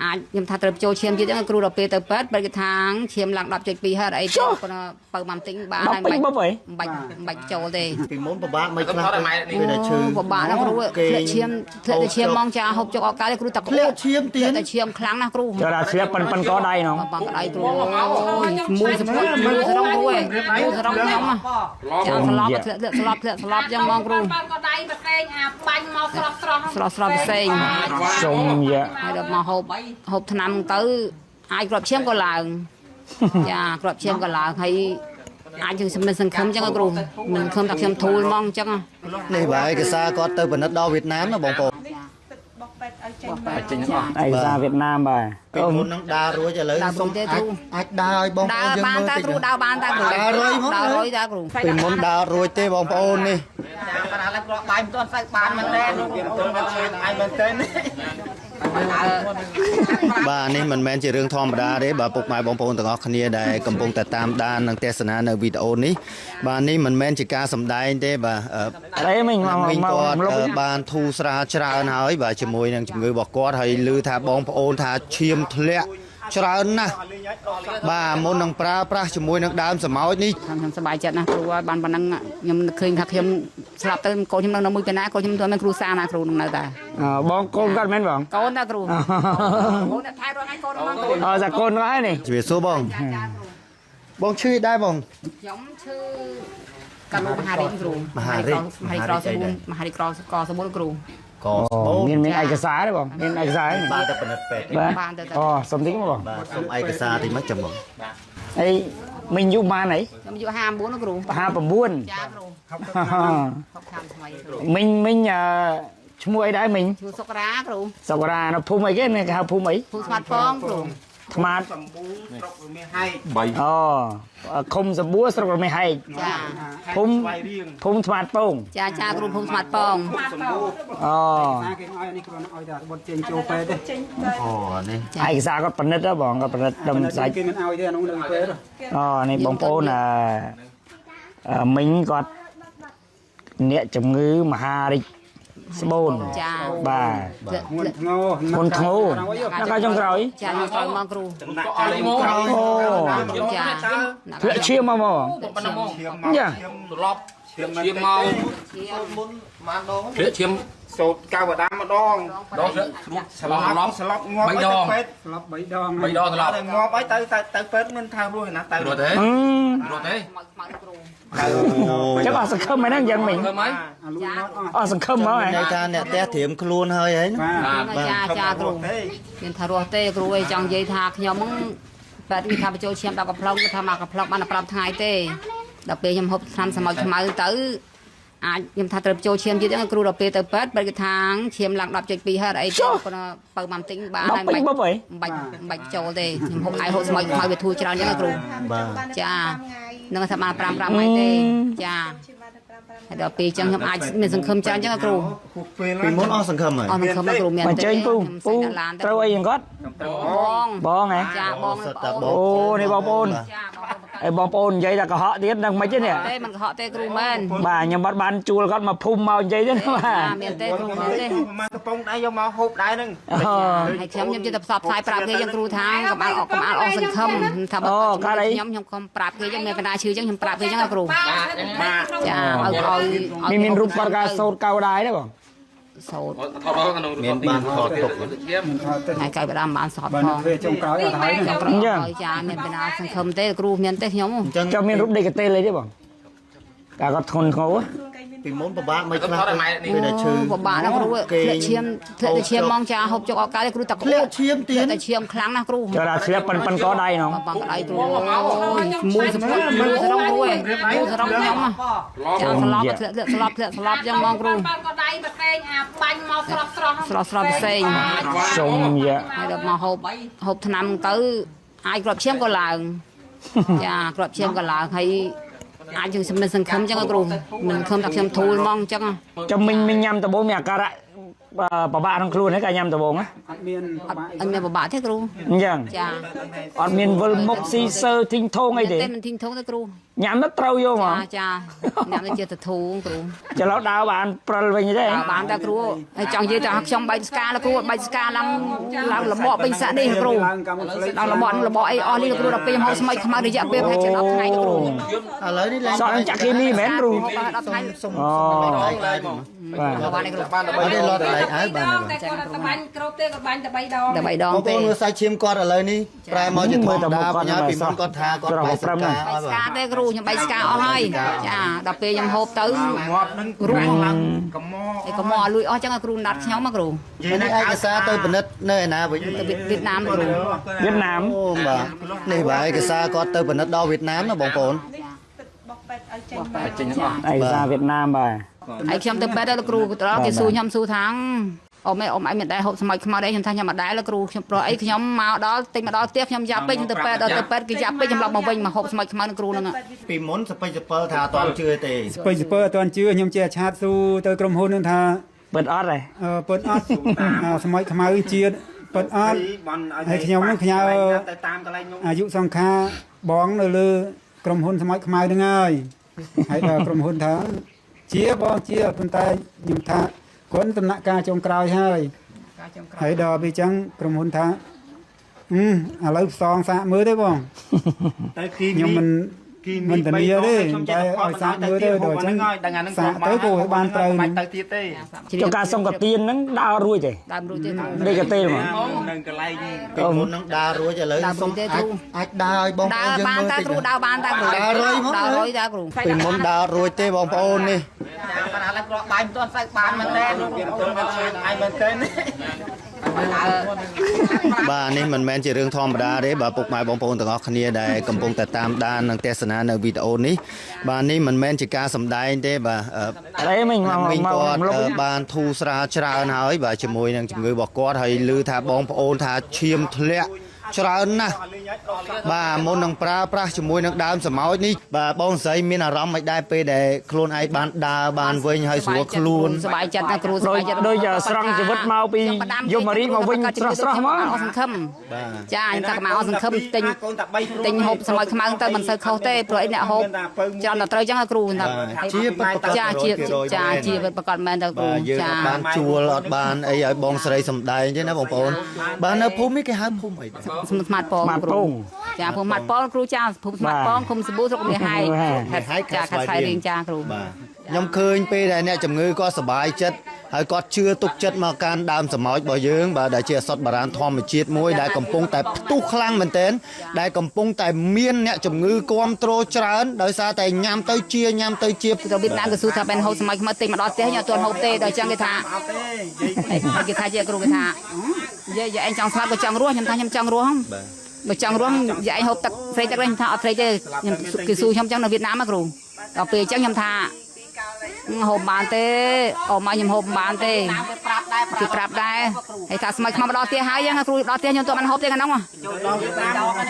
អាចខ្ញុំថាត្រូវចូលឈាមទៀតហ្នឹងគ្រូដល់ពេលទៅពេទ្យពេទ្យគេថាឈាមឡើង10.2ហើយអីទេប៉ុន្តែបើបានទិញបាន ដល់ ហើយមិន ពេញបុបអី បាច់មិនបាច់ចូលទេ ពីមុនពិបាកមិនខ្លះពេលដែលឈឺ ពិបាកណាស់គ្រូធ្លាក់ឈាមធ្លាក់ទៅឈាមហ្មងចាហូបចុកអត់កើតទេគ្រូតា ធ្លាក់ឈាមទៀត ធ្លាក់ទៅឈាមខ្លាំងណាស់គ្រូ ចូលដល់ធ្លាក់ប៉ុនប៉ុនកដៃហ្នឹង បងក្តៅគ្រូមូសពុតមូសរងគ្រូឯងមូសរងខ្ញុំចាស្លាប់ធ្លាក់ធ្លាក់ស្លាប់ធ្លាក់ស្លាប់ចឹងហ្មងគ្រូ បានក៏ដៃប្រសេងអាបាញ់មកស្រស់ស្រស់ ស្រស់ស្រស់ផ្សេង សុំយ៉ា ហើយដល់មកហូបហូបថ្នាំទៅអាចគ្រាប់ឈាមក៏ឡើងចាគ្រាប់ឈាមក៏ឡើងហើយអាចយើងមិនសង្ឃឹមចឹងគ្រូមិនសង្ឃឹមថាខ្ញុំធូលហ្មងចឹង នេះបាទឯកសារគាត់ទៅពិនិត្យដល់វៀតណាមណាបងប្អូន ចេញទាំងអស់ ឯកសារវៀតណាមបាទ ពីមុននឹងដើររួចឥឡូវសុំអាចអាចដើរឲ្យបងប្ ដើរ អូនយើង បានតា មើលតិច គ្រូដើរបានតាគ្រូ ដើររុយហ្មង ដើររុយតាគ្រូ ពីមុនដើររួចទេបងប្អូននេះបាទនេះមិនមែនជារឿងធម្មតាទេបាទពុកម៉ែបងប្អូនទាំងអស់គ្នាដែលកំពុងតែតាមដាននិងទស្សនានៅវីដេអូនេះបាទនេះមិនមែនជាការសម្ដែងទេបាទ អីមិញមក មីង មក គាត់ លុប បានធូរស្រាលច្រើនហើយបាទជាមួយនឹងជំងឺរបស់គាត់ហើយឮថាបងប្អូនថាឈាមធ្លាក់ច្រើនណាស់បាទមុននឹងប្រើប្រាស់ជាមួយនឹងដើមសម្ោចនេះ ខ្ញុំសប្បាយចិត្តណាស់គ្រូហើយបានប៉ុណ្ណឹងខ្ញុំឃើញថាខ្ញុំស្លាប់ទៅកូនខ្ញុំនៅមួយពីណាកូនខ្ញុំទៅមានគ្រូសាណាគ្រូនឹងនៅតា បងកូនគាត់មែនបង កូនតាគ្រូកូនអ្នកថែរាល់ថ្ងៃកូនហ្នឹងគ្រូ អើសាកូនគាត់ហើយនេះ ជំរាបសួរបងបងឈឺដែរបង ខ្ញុំឈឺកាលូមហារិទ្ធគ្រូ មហារិទ្ធ មហារិទ្ធក្រសបួនមហារិទ្ធក្រកសបួនគ្រូ កអូ មានមានឯកសារទេបងមានឯកសារទេ បានតែពិនិត្យពេទ្យទេ បាទ បានទៅ អូសុំតិចមកបង បាទសុំឯកសារតិចមកចាំបង អីមិញយូរបានអី ខ្ញុំអាយុ59គ្រូ 59 ចាគ្រូ60ឆ្នាំថ្មីគ្រូ មិញមិញអឺឈ្មោះអីដែរមិញ ឈ្មោះសុករាគ្រូ សុករានៅភូមិអីគេគេហៅភូមិអី ភូមិស្មាត់ពងគ្រូ ថ្មាតអូឃុំសម្បួរស្រុករមាសហែក ចា ភូមិភូមិថ្មាតពង ចាចាគ្រូភូមិស្មាត់ពង អូ គេឲ្យនេះគ្រាន់ឲ្យតែបុតចេញចូលពេទ្យទេ អូនេះ ឯកសារគាត់ផលិតហ៎បងគាត់ផលិតដុំសាច់ គេមិនឲ្យទេអានោះនៅពេទ្យ អូនេះបងប្អូនអឺមិញគាត់អ្នកជំងឺមហារិទ្ធស្បូន ចា បាទ ធ្លាក់ ងួនធ្ងោ ធ្ងន់ធ្ងរដល់ក៏ចុងក្រោយ ចាខ្ញុំក្រោយមកគ្រូ អូ ចា ធ្លាក់ឈាមមកមកយ៉ា ត្រឡប់ឈាមមក មុន ធ្លាក់ឈាម សូត្រកៅបដាម្ដង ដងធ្លាក់ស្លាប់ស្លាប់ ស្លាប់ងាប់ បីដង ពេទ្យ ស្លាប់3ដង បីដងស្លាប់ ងាប់អីទៅទៅពេទ្យមានថារស់ឯណាទៅ រត់ទេ អឺ រត់ទេ ខ្មៅគ្រូ ចាំអស់សង្ឃឹមហ្នឹងយ៉ាងមិញ ធ្វើម៉េច អាលូមកអស់ អស់សង្ឃឹមមកហ៎ ន័យថាអ្នកផ្ទះត្រៀមខ្លួនហើយហីណា បាទ ចាចាគ្រូមានថារស់ទេគ្រូឯងចង់និយាយថាខ្ញុំហ្នឹងពេទ្យគេថាបញ្ចូលឈាមដល់កំប្លុកគេថាមកកំប្លុកបានតែ5ថ្ងៃទេដល់ពេលខ្ញុំហូបថ្នាំសម្ោចខ្មៅទៅអាចខ្ញុំថាត្រូវចូលឈាមទៀតហ្នឹងគ្រូដល់ពេលទៅពេទ្យពេទ្យគេថាឈាមឡើង10.2ហើយអីទេប៉ុន្តែបើបានទិញបាន ដល់ ហើយមិន ពេញបុបអី បាច់មិនបាច់ចូលទេខ្ញុំហូបឯងហូបសម្ោចខ្មៅវាធូរច្រើនចឹងគ្រូ បាទ ចានឹងថាបាន5 5ថ្ងៃទេចាហើយដល់ពេលចឹងខ្ញុំអាចមានសង្ឃឹមច្រើនចឹងគ្រូ ពីមុនអស់សង្ឃឹមហើយ អស់សង្ឃឹមគ្រូមាន មកចេញពូពូត្រូវអីយ៉ាងគាត់ បង បងហ៎ ចាបង សិតតែបង អូនេះបងប្អូន ចាបង អីបងប្អូននិយាយតែកុហកទៀតនឹងមិនទេនេះ ទេមិនកុហកទេគ្រូមែន បាទខ្ញុំអត់បានជួលគាត់មកភូមិមកនិយាយទេណាបាទ មានទេគ្រូមានទេ ប្រហែលកំប៉ុងដែរយកមកហូបដែរហ្នឹង អូ ហើយខ្ញុំខ្ញុំជិះតែផ្សព្វផ្សាយប្រាប់គេយ៉ាងគ្រូថាកុំអោកុំអោអស់សង្ឃឹមថាបើខ្ញុំខ្ញុំខំប្រាប់គេចឹងមានបណ្ដាឈឺចឹងខ្ញុំប្រាប់គេចឹងគ្រូចាឲ្យឲ្យ មានមានរូបគាត់ការសូត្រកៅដែរទេបង សូត្រ ថតដល់ក្នុង មានបានថតទុក ឈាម ហើយកៅបដាបានសត បើ ផង ធ្វើចុងក្រោយអត់ហើយ ចុងក្រោយចាមានបណ្ដាសង្ឃឹមទេគ្រូមានទេខ្ញុំ អញ្ចឹង ចុះមានរូបដេកកេលអីទេបងកាគាត់ធ្ងន់ធ្ងរ ពីមុនពិបាកមិនខ្លះពេលដែលឈឺ ពិបាកណាស់គ្រូធ្លាក់ឈាមធ្លាក់ទៅឈាមហ្មងចាហូបចុកអត់កើតទេគ្រូតា ធ្លាក់ឈាមទៀត ធ្លាក់ទៅឈាមខ្លាំងណាស់គ្រូ ចូលដល់ធ្លាក់ប៉ុនប៉ុនកដៃហ្នឹង បងក្តៅគ្រូមូសពុតមូសរងគ្រូឯងមូសរងខ្ញុំចាស្លាប់ធ្លាក់ស្លាប់ធ្លាក់ស្លាប់ចឹងហ្មងគ្រូ បានក៏ដៃប្រសេងអាបាញ់មកស្រស់ស្រស់ ស្រស់ស្រស់ផ្សេង សុំយ៉ា ហើយដល់មកហូបហូបថ្នាំទៅអាចគ្រាប់ឈាមក៏ឡើងចាគ្រាប់ឈាមក៏ឡើងហើយអាចយើងមិនសង្ឃឹមចឹងគ្រូមិនសង្ឃឹមថាខ្ញុំធូលហ្មងចឹង ចាំមិញមិញញ៉ាំដំបូងមានអាការៈ ពិបាកក្នុងខ្លួនហ្នឹងកាញ៉ាំដំបងណា អត់មាន អត់អត់មានពិបាកទេគ្រូ អញ្ចឹង ចា អត់មានវិលមុខស៊ីសើធីងថងអីទេ ទេមិនធីងធងទេគ្រូ ញ៉ាំទៅត្រូវយកហ្មង ចាចាញ៉ាំទៅជាទធូងគ្រូ ចឡោដើរបានព្រិលវិញទេ ដើរបានតាគ្រូហើយចង់និយាយថាខ្ញុំបែកស្កាលោកគ្រូបែកស្កាឡើងឡើងលបកពេញសាក់នេះគ្រូ ឡើងកម្មផ្លេច ដល់លបកលបកអីអស់នេះលោកគ្រូដល់ពេលហូបស្មៃខ្មៅរយៈពេលប្រហែលជា10ថ្ងៃលោកគ្រូ ឥឡូវនេះឡើង សក់នឹងចាក់គីមីមែនគ្រូ 10ថ្ងៃ សុំ អូ សុំ បាទ បានទេគ្រូ អត់ទេលត់កន្លែងហើយបាន តែគាត់អត់បាញ់គ្រប់ទេគាត់បាញ់តែ3ដង តែ3ដងទេ បងប្អូនមើលសាច់ឈាមគាត់ឥឡូវនេះប្រែមកជាធម្មតាបញ្ញាពីមុនគាត់ថាគាត់បែកស្កា បែកស្កាទេគ្រូខ្ញុំបែកស្កាអស់ហើយចាដល់ពេលខ្ញុំហូបទៅ ងាប់នឹង រូប ឡើងកម ឯកុំមកលួយអស់ចឹងគ្រូណាត់ខ្ញុំមកគ្រូ នេះឯកសារទៅពិនិត្យនៅឯណាវិញ ទៅវៀតណាមគ្រូ វៀតណាម អូបាទនេះបាទឯកសារគាត់ទៅពិនិត្យដល់វៀតណាមណាបងប្អូន ចេញទាំងអស់ ឯកសារវៀតណាមបាទ ហើយខ្ញុំទៅពេទ្យដល់គ្រូទៅដល់គេសួរខ្ញុំសួរថាអូម៉ែអូមឯងមិនដែរហូបស្មោចខ្មៅដែរខ្ញុំថាខ្ញុំមិនដែរលោកគ្រូខ្ញុំព្រោះអីខ្ញុំមកដល់ទិញមកដល់ផ្ទះខ្ញុំយ៉ាប់ពេកខ្ញុំទៅពេទ្យដល់ទៅពេទ្យគេយ៉ាប់ពេកខ្ញុំឡប់មកវិញមកហូបស្មោចខ្មៅនឹងគ្រូហ្នឹង ពីមុនសពេចសពិលថាអត់ទាន់ជឿទេ ស្ពេចស្ពើអត់ទាន់ជឿខ្ញុំជាឆាតស៊ូទៅក្រុមហ៊ុននឹងថា ពិតអត់ទេ អឺពិតអត់ សម័យខ្មៅជាតិពិតអត់ហើយខ្ញុំនឹងផ្ញើ ទៅតាមកន្លែងនោះ អាយុសង្ខារបងនៅលើក្រុមហ៊ុនសម័យខ្មៅហ្នឹងហើយហើយដល់ក្រុមហ៊ុនថាជាបងជាប៉ុន្តែខ្ញុំថាគាត់ដំណាក់កាលចុងក្រោយហើយហើយដល់ពេលអញ្ចឹងក្រុមហ៊ុនថាអឺឥឡូវផ្សងសាកមើលទេបង ទៅគី ខ្ញុំមិនមិនធានាទេតែឲ្យសាកមើលទៅដល់អញ្ចឹងសាកទៅក៏បានត្រូវ បាច់ទៅទៀតទេ ចុះការសុំកាទៀនហ្នឹងដើររួចទេ ដើមរួចទេគ្រូ ដេកកាទេលហ្មង នឹងកន្លែង ពីមុននឹងដើររួចឥឡូវសុំអាចអាចដើរឲ្យបងប្ ដើ អូនយើង របាន មើលតិច តាគ្រូដើរបានតាគ្រូ ដើររួចហ្មង ដើររួចតាគ្រូ ពីមុនដើររួចទេបងប្អូននេះ បានឥឡូវគ្រាប់បាយមិនទាន់សៅបានមែនទេអាយមែនទេ បាទនេះមិនមែនជារឿងធម្មតាទេបាទពុកម៉ែបងប្អូនទាំងអស់គ្នាដែលកំពុងតែតាមដាននិងទស្សនានៅវីដេអូនេះបាទនេះមិនមែនជាការសម្ដែងទេបាទ អីមិញមក មីង មក គាត់ លុប បានធូរស្រាលច្រើនហើយបាទជាមួយនឹងជំងឺរបស់គាត់ហើយឮថាបងប្អូនថាឈាមធ្លាក់ច្រើនណាស់បាទមុននឹងប្រើប្រាស់ជាមួយនឹងដើមសម្ោចនេះបាទបងស្រីមានអារម្មណ៍មិនដែរពេលដែលខ្លួនឯងបានដើរបានវិញហើយស្រួលខ្លួន សบายចិត្តណាគ្រូស ដូច บายចិត្ត ដូចស្រង់ជីវិតមកពីយមរាជមកវិញស្រស់ស្រស់មក អស់សង្ឃឹម បាទ ចាខ្ញុំថាកម្មាអស់សង្ឃឹមទិញ កូនតែ3 ទិញហូបស្មោចខ្មៅទៅមិនសូវខុសទេព្រោះអីអ្នកហូបច្រើនតែត្រូវចឹងណាគ្រូថា ជាពិតប្រាកដ ចាជា 100% ចាជាពិតប្រាកដមែនតើគ្រូ បាទយើង ចា អត់បានជួលអត់បានអីឲ្យបងស្រីសំដែងទេណាបងប្អូនបាទនៅភូមិនេះគេហៅភូមិអីដែរ ស្មាតពង ស្មាត គ្រូ ពង ចាភូមិម៉ាត់ពងគ្រូចាភូមិស្មាតពងឃុំសាប៊ូស្រុកមាសហែក មាសហែក ចាខេត្តស្វាយរៀងចាគ្រូ បាទខ្ញុំឃើញពេលដែលអ្នកជំងឺគាត់សប្បាយចិត្តហើយគាត់ជឿទុកចិត្តមកកាន់ដើមសម្ោចរបស់យើងបាទដែលជាអសត់បារាណធម្មជាតិមួយដែលកំពុងតែផ្ទុះខ្លាំងមែនទែនដែលកំពុងតែមានអ្នកជំងឺគាំទ្រច្រើនដោយសារតែញ៉ាំទៅជាញ៉ាំទៅជា ទៅវៀតណាមគេសួរថាបែនហូបសម័យខ្មៅទិញមកដល់ផ្ទះខ្ញុំអត់ទាន់ហូបទេដល់ចឹងគេថាហើយគេថាជាគ្រូគេថាយាយយាយឯងចង់ស្លាប់ក៏ចង់រស់ខ្ញុំថាខ្ញុំចង់រស់ហ្នឹងបើចង់រស់យាយឯងហូបទឹកស្រេកទឹកខ្ញុំថាអត់ស្រេកទេខ្ញុំគេសួរខ្ញុំចឹងនៅវៀតណាមហ៎គ្រូដល់ពេលចឹងខ្ញុំថាហូបបានទេអូម៉ាខ្ញុំហូបបានទេគេប្រាប់ដែរហើយថាស្មៃខ្មៅមកដល់ផ្ទះហើយហ្នឹងគ្រូដល់ផ្ទះខ្ញុំទើបបានហូបទេកាលហ្នឹង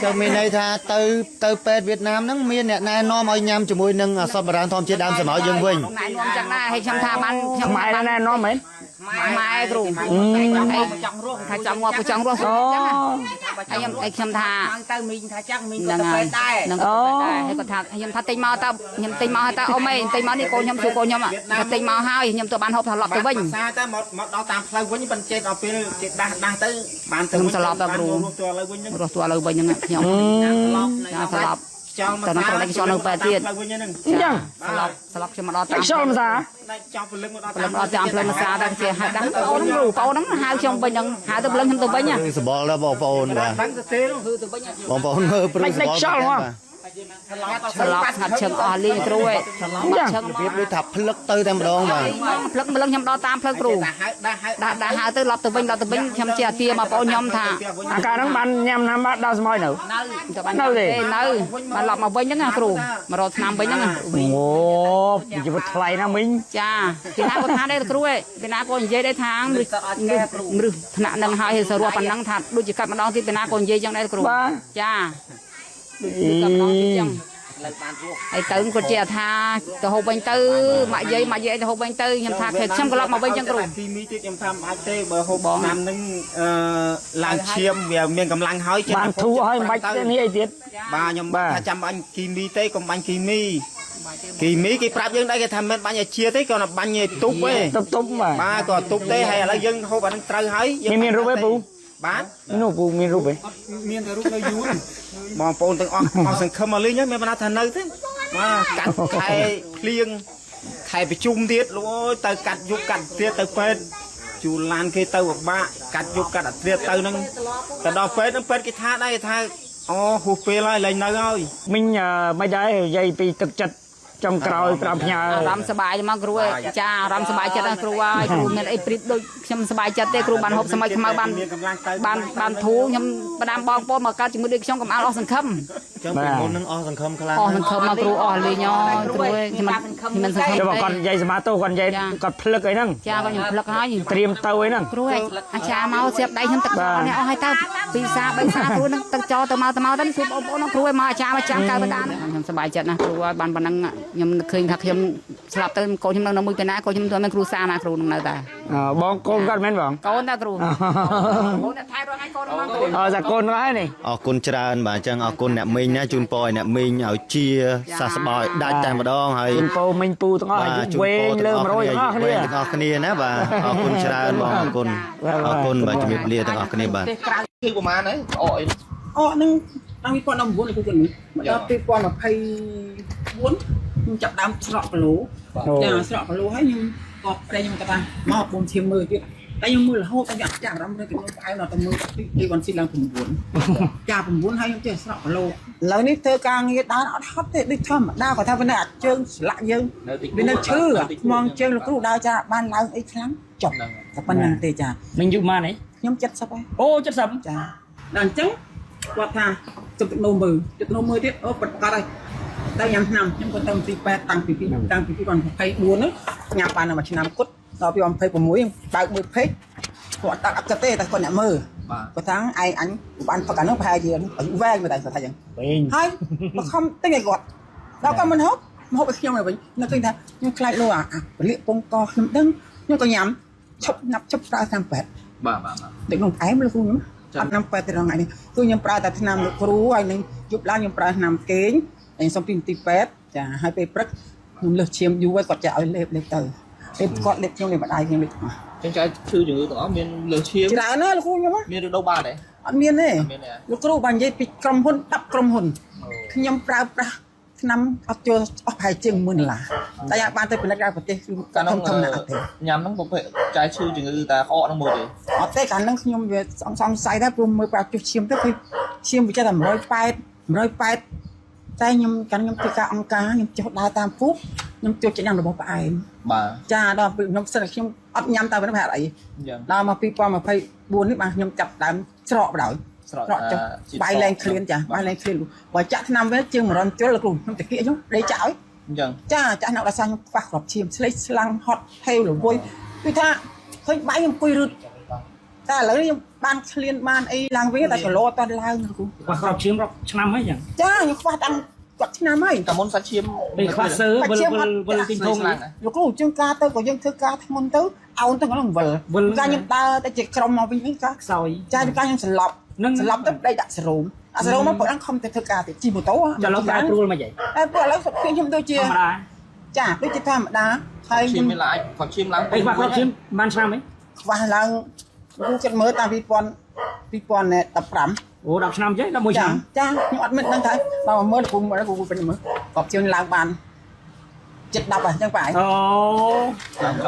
ចឹងមានន័យថាទៅទៅពេទ្យវៀតណាមហ្នឹងមានអ្នកណែនាំឲ្យញ៉ាំជាមួយនឹងអសត់បារាណធម្មជាតិដើមសម្ោចយើងវិញ ណែនាំចឹងដែរហើយខ្ញុំថាបានខ្ញុំ ខ្មែរណែនាំមែន ខ្មែរគ្រូហើយចង់រស់ថាចង់ងាប់ក៏ចង់រស់ អូ ចឹងណាហើយខ្ញុំហើយខ្ញុំថា ទៅមីងថាចឹងមីង ហ្នឹង ក៏ទៅ ហើយ ពេទ្យដែរ ហ្នឹងក៏ទៅពេទ្យដែរហើយគាត់ថាខ្ញុំថាទិញមកតើខ្ញុំទិញមកហើយតើអ៊ំឯងទិញមកនេះកូនខ្ញុំសួរកូនខ្ញុំថាទិញមកហើយខ្ញុំទៅបានហូបថាឡប់ទៅវិញ សាទៅមកមកដល់តាមផ្លូវវិញប៉ុន្តែចេះដល់ពេលគេដាស់ដាស់ទៅបានទៅ ខ្ញុំស្លាប់ដល់គ្រូ រស់តឥឡូវវិញហ្នឹង រស់តឥឡូវវិញហ្នឹងខ្ញុំចាស្លាប់ ខ្យល់មក តើនឹងត្រូវខ្យល់នៅពេទ្យទៀត ផ្លូវវិញហ្នឹង អញ្ចឹង ស្លាប់ស្លាប់ខ្ញុំមកដល់ តែខ្យល់ភាសា ចង់ព្រលឹងមកដល់ ព្រលឹមដល់តាមផ្លូវមកសាដល់ជាហៅដល់បងអូនគ្រូបងអូនហ្នឹងហៅខ្ញុំវិញហ្នឹងហៅទៅព្រលឹមខ្ញុំទៅវិញ ព្រឺសបល់ដល់បងប្អូនបាទ ដឹងទៅទេ បងប្អូនមើលព្រឺសបល់ ខ្យល់ហ្មង ស្លាប់ស្ងាត់ឈឹងអស់លីងគ្រូឯងបាត់ឈឹង របៀបដូចថាភ្លឹកទៅតែម្ដងបាទ ភ្លឹកម្លឹងខ្ញុំដល់តាមផ្លូវគ្រូ ហៅដាស់ហៅ ដាក់ដាក់ហៅទៅឡប់ទៅវិញឡប់ទៅវិញខ្ញុំជាអាទាមកបងអូនខ្ញុំថា អាការហ្នឹងបានញ៉ាំណាំបាត់ដល់ស្មោយនៅ ទៅបាននៅទេនៅបានឡប់មកវិញហ្នឹងណាគ្រូមករកឆ្នាំវិញហ្នឹងណា អូជីវិតថ្លៃណាស់មីង ចាពីណាគាត់ថាដែរគ្រូឯងពីណាគាត់និយាយដែរថាមរឹសមរឹសថ្នាក់ហ្នឹងហើយសរុបប៉ុណ្ណឹងថាដូចជាកាត់ម្ដងទៀតពីណាគាត់និយាយចឹងដែរគ្រូចាដូចជាកាត់ម្ដងទៀតចឹង ហើយទៅគាត់ជាថាទៅហូបវិញទៅម៉ាក់យាយម៉ាក់យាយទៅហូបវិញទៅខ្ញុំថាខ្ញុំត្រឡប់មកវិញចឹងគ្រូ គីមីទៀតខ្ញុំថាមិនអាចទេបើហូបឆ្នាំហ្នឹងអឺឡើងឈាមវាមានកម្លាំងហើយ បានធូរហើយមិនបាច់នេះអីទៀត បាទខ្ញុំថាចាំបាញ់គីមីទេកុំបាញ់គីមីគីមីគេប្រាប់យើងដែរគេថាមិនបាញ់ឲ្យជាទេគាត់តែបាញ់ឲ្យទប់ទេ ទប់ទប់បាទ បាទក៏ទប់ទេហើយឥឡូវយើងហូបអាហ្នឹងត្រូវហើយ មានមានរូបទេពូ បាទ នោះពូមានរូបទេ មានតែរូបនៅយូរ បងប្អូនទាំងអស់អស់សង្ឃឹមមកលេងហើយមានបណ្ណាថានៅទេបាទកាត់ខែភ្លៀងខែប្រជុំទៀតលោកអើយទៅកាត់យប់កាត់ទៀតទៅពេទ្យជួលឡានគេទៅពិបាកកាត់យប់កាត់អាត្រៀតទៅហ្នឹងទៅដល់ពេទ្យហ្នឹងពេទ្យគេថាដែរគេថាអូហួសពេលហើយលែងនៅហើយ មិញមិនដែរនិយាយពីទឹកចិត្តចុងក្រោយ5ផ្ញើ អារម្មណ៍សប្បាយមកគ្រូចាអារម្មណ៍សប្បាយចិត្តណាស់គ្រូហើយគ្រូមានអីប្រៀបដូចខ្ញុំសប្បាយចិត្តទេគ្រូបានហូបសម័យខ្មៅបានបានបានធូរខ្ញុំផ្ដាំបងប្អូនមកកើតជាមួយដូចខ្ញុំកុំអល់អស់សង្ឃឹម ចឹងពីមុននឹងអស់សង្ឃឹមខ្លាំង អស់សង្ឃឹមមកគ្រូអស់លេងអើយគ្រូខ្ញុំមិនសង្ឃឹម ចាំបើគាត់និយាយសមាទោគាត់និយាយគាត់ភ្លឹកអីហ្នឹង ចាគាត់ខ្ញុំភ្លឹកហើយ ត្រៀមទៅអីហ្នឹង គ្រូអាចារ្យមកស្រាប់ដៃខ្ញុំទឹកចោនេះអស់ហើយទៅពីសាបីសាគ្រូហ្នឹងទឹកចោទៅមកទៅមកទៅសួរបងប្អូនគ្រូឲ្យមកអាចារ្យមកចាំកើតបដាខ្ញុំសប្បាយចិត្តណាស់គ្រូឲ្យបានប៉ុណ្ណឹងខ្ញុំឃើញថាខ្ញុំស្លាប់ទៅកូនខ្ញុំនៅមួយទៅណាកូនខ្ញុំទៅមានគ្រូសាណាគ្រូនឹងនៅតា បងកូនគាត់មែនបង កូនតាគ្រូកូនអ្នកថែរងហើយកូនមកគ្រូ អើសាកូននោះហើយនេះ អរគុណច្រើនបាទអញ្ចឹងអរគុណអ្នកមីងណាជូនពរឲ្យអ្នកមីងឲ្យជាសះស្បើយដាច់តែម្ដងហើយ ជូនពរមីងពូទាំងអស់អាយុវែងលើ100ទាំងអស់គ្នា ទាំងអស់គ្នាណាបាទអរគុណច្រើនបងអរគុណអរគុណបាទជំរាបលាទាំងអស់គ្នាបាទ គឺប្រហែលហើយអអី អកហ្នឹងតាំង2019គឺគាត់នេះមកដល់2024ខ្ញុំចាប់ដើមស្រកគីឡូចាស្រកគីឡូហើយខ្ញុំក៏ប្រេងខ្ញុំគាត់ថាមកបងឈាមមើលទៀតតែខ្ញុំមើលរហូតតែខ្ញុំចាប់អារម្មណ៍ទៅខ្ញុំផ្អែមដល់ទៅមើលទីវ៉ាន់ស៊ីឡើង9ចា9ហើយខ្ញុំចេះស្រកគីឡូឥឡូវនេះធ្វើការងារដើរអត់ហត់ទេដូចធម្មតាគាត់ថាវានៅអាជើងស្លាក់យើងវានៅឈឺខ្មងជើងលោកគ្រូដើរចាបានឡើងអីខ្លាំងចុះតែប៉ុណ្្នឹងទេចា នឹងយូរម៉ានហី ខ្ញុំ70ហើយ អូ70 ចាដល់អញ្ចឹងគាត់ថាជិបទឹកនោមមើលទឹកនោមមើលទៀតអូប្រកាសហើយតែញ៉ាំឆ្នាំខ្ញុំក៏ទៅមន្ទីរពេទ្យតាំងពីតាំងពី2024ហ្នឹងញ៉ាំបានមួយឆ្នាំគត់ដល់2026បើកមើលពេកគាត់តាក់អត់គិតទេតែគាត់អ្នកមើលគាត់ថាឯងអញបានផឹកអានោះប្រហែលជាអាយុវែងមើលតែគាត់ថាអញ្ចឹងហើយបខំទិញឲ្យគាត់ដល់គាត់មិនហូបមកហូបឲ្យខ្ញុំវិញនឹកឃើញថាខ្ញុំខ្លាចលោអាពលាកពងកខ្ញុំដឹងខ្ញុំក៏ញ៉ាំឈប់ណាប់ឈប់ប្រើតាមពេទ្យ បាទបាទបាទ ទឹកនំផ្អែមលោកគ្រូខ្ញុំអត់ថ្នាំពេទ្យទេដល់ថ្ងៃនេះគឺខ្ញុំប្រើតែថ្នាំលោកគ្រូហើយនឹងយប់ឡើងខ្ញុំប្រើថ្នាំគេងហើយសុំពីមន្ទីរពេទ្យចាហើយពេលព្រឹកខ្ញុំលើសឈាមយូរហើយគាត់ចាក់ឲ្យលេបលេបទៅលេបគាត់លេបខ្ញុំលេបម្ដាយខ្ញុំលេបទាំងអស់ ចឹងចែកឈឺជំងឺទាំងអស់មានលើសឈាម ច្រើនណាស់លោកគ្រូខ្ញុំ មានរដូវបានទេ អត់មានទេ មានទេ លោកគ្រូបាននិយាយពីក្រុមហ៊ុន10ក្រុមហ៊ុនខ្ញុំប្រើប្រាស់ថ្នាំអត់ចូលអស់ប្រហែលជាង10000ដុល្លារតែយ៉ាងបានទៅពិនិត្យក្រៅប្រទេសគឺ កាលនោះ ធំធំណាស់អត់ទេ ញ៉ាំហ្នឹងប្រភេទចែកឈឺជំងឺតែក្អកហ្នឹងមួយទេ អត់ទេកាលហ្នឹងខ្ញុំវាសង្ស័យដែរព្រោះមើលប្រាប់ចុះឈាមទៅគឺឈាមវាចេះតែ180 180តែខ្ញុំកាលខ្ញុំធ្វើការអង្គការខ្ញុំចុះដើរតាមភូមិខ្ញុំចូលចិត្តញ៉ាំរបស់ផ្អែម បាទ ចាដល់ពេលខ្ញុំសិនតែខ្ញុំអត់ញ៉ាំតែប៉ុណ្្នឹងប្រហែលអី អញ្ចឹង ដល់មក2024នេះបានខ្ញុំចាប់ដើមស្រកបណ្ដោយ ស្រក ស្រកចុះបាយលែងឃ្លានចាបាយលែងឃ្លានបើចាក់ថ្នាំវិញជាង100ជុលលោកគ្រូខ្ញុំតាគៀកខ្ញុំដេកចាក់ឲ្យ អញ្ចឹង ចាចាក់នៅដល់សាខ្ញុំខ្វះគ្រាប់ឈាមស្លេកស្លាំងហត់ហេវល្វយគឺថាឃើញបាយខ្ញុំអង្គុយរឹតតែឥឡូវនេះខ្ញុំបានឃ្លានបានអីឡើងវិញតែគីឡូអត់ទាន់ឡើងលោកគ្រូ ខ្វះគ្រាប់ឈាមរាប់ឆ្នាំហើយចឹង ចាខ្ញុំខ្វះតាំងគាត់ឆ្នាំហើយ តែមុនសាច់ឈាម ពេលខ្វះសើវិលវិលវិលទីធំ លោកគ្រូជាងការទៅក៏យើងធ្វើការធ្ងន់ទៅអោនទៅក្នុងវិល វិល ការខ្ញុំដើរទៅជាក្រុមមកវិញវិញការ ខ្សោយ ចាការខ្ញុំសន្លប់ នឹង សន្លប់ទៅប្តីដាក់សេរ៉ូមអាសេរ៉ូមមកព្រោះអង្គខំទៅធ្វើការទៀតជិះម៉ូតូ ចលប្រែប្រួលមកយាយ តែព្រោះឥឡូវសុខភាពខ្ញុំដូចជា ធម្មតា ចាដូចជាធម្មតាហើយ ឈា ខ្ញុំ មមានឡាយគាត់ឈាមឡើង ពេលខ្វះគ្រាប់ឈាមបានឆ្នាំហី ខ្វះឡើងគ្រូចិត្តមើលតាំងពី2015 អូ10ឆ្នាំចេះ11 ចា ឆ្នាំ ចាខ្ញុំអត់មានដឹងថាបើមកមើលគ្រូមើលគ្រូពេញមើលគាត់ជើងឡើងបានចិត្ត10អញ្ចឹងបាទ អូ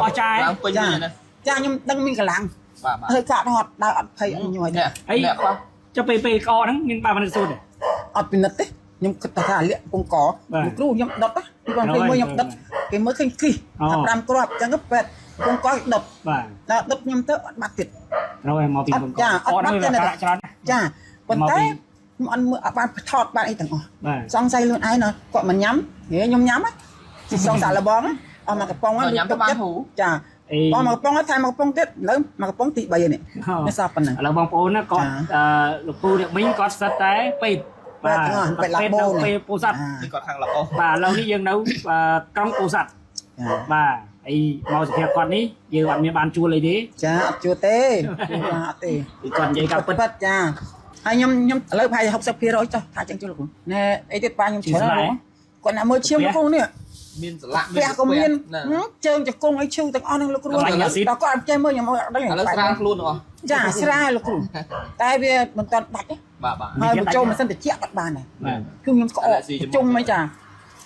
អស់ចាយ ឡើងពេញវិញណា ចាខ្ញុំដឹងមានកម្លាំង បាទបាទ ធ្វើកាត់ហត់ដើរអត់ភ័យអត់ញយទេ អ្នក អី អ្នកខ្វះ ចុះពេលពេលក្អកហ្នឹងមានបានបានសូត្រទេ អត់ពិនិត្យទេខ្ញុំគិតថាលាក់ពងក បាទ គ្រូខ្ញុំដុតណា2021ខ្ញុំដុតគេមើលឃើញគិះ អូ ថា5គ្រាប់អញ្ចឹងទៅពេទ្យពងកគេដុត បាទ ដល់ដុតខ្ញុំទៅអត់បាត់ទៀត ត្រូវឲ្យមកពីពងក ចាអត់ ក្អកហ្នឹង បាត់ទេ វាអាក្រក់ច្រើនណាស់ ចាប៉ុន្តែ មកពី ខ្ញុំអត់មើលអត់បានថតបានអីទាំងអស់ បាទ សង្ស័យខ្លួនឯងណោះគាត់មិនញ៉ាំហេខ្ញុំញ៉ាំហ៎ស៊ីសងសាកល្បងហ៎អស់មកកំប៉ុង គាត់ញ៉ាំទៅបានហូ ចា អី អស់មកកំប៉ុងហើយថែមមកកំប៉ុងទៀតឥឡូវមកកំប៉ុងទី3ហើយនេះ ហ៎ នេះសល់ប៉ុណ្ណឹង ឥឡូវបងប្អូនណាគាត់ ចា អឺលោកពូអ្នកមីងគាត់សិតតែពេទ្យ ពេទ្យទាំងអស់ពេទ្យឡាបូ នៅ នេះ ពេលពោធិ៍សាត់ នេះគាត់ខាងល្អ បាទឥឡូវនេះយើងនៅក្រុងពោធិ៍សាត់បាទហើយមកសភាគាត់នេះយើងអត់មានបានជួលអីទេ ចាអត់ជួទេចាអត់ទេ គឺគាត់និយាយការពិត ពិតចាហើយខ្ញុំខ្ញុំឥឡូវប្រហែល60%ចុះថាចឹងជួលលោកគ្រូណែអីទៀតប៉ាខ្ញុំច្រើនណាស់គាត់ណាមើលឈាមលោកគ្រូនេះ មានស្លាក ផ្ទះក៏មានជើងជង្គង់អីឈឺទាំងអស់ហ្នឹងលោកគ្រូដល់គាត់អត់ចេះមើលខ្ញុំអត់ដឹង ឥឡូវស្រាលខ្លួនទាំងអស់ ចាស្រាលលោកគ្រូតែវាមិនតាន់ដាច់ទេ បាទបាទ ហើយបញ្ចូលម៉ាស៊ីនត្រជាក់អត់បានដែរ បាទ គឺខ្ញុំក្អកជុំមិនចា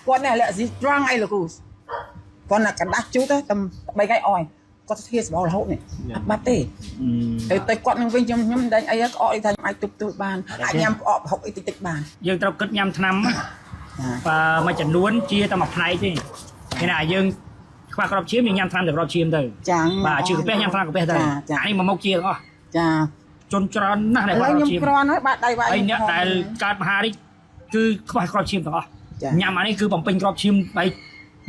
គាត់នេះលាក់ស៊ីត្រង់អីលោកគ្រូគាត់ណាកណ្ដាស់ជូតតែ3ថ្ងៃអស់គាត់ធាសបោរហូតនេះអត់បាត់ទេទៅទៅគាត់នឹងវិញខ្ញុំខ្ញុំមិនដឹងអីក្អកថាខ្ញុំអាចទប់ទូលបានអាចញ៉ាំក្អកប្រហុកអីតិចតិចបាន យើងត្រូវគិតញ៉ាំថ្នាំបាទមួយចំនួនជាតែមួយផ្នែកទេគេថាយើងខ្វះក្របឈាមយើងញ៉ាំថ្នាំតែក្របឈាមទៅ ចា បាទឈឺកាពះញ៉ាំថ្នាំកាពះទៅអានេះមកមុខជាទាំងអស់ ចា ជនច្រើនណាស់ដែល ឥឡូវ ខ្វះក្របឈាម ខ្ញុំគ្រាន់ហើយបាត់ដៃវាយ ហើយអ្នកដែលកើតមហារីកគឺខ្វះក្របឈាមទាំងអស់ ចា ញ៉ាំអានេះគឺបំពេញក្របឈាមហើយ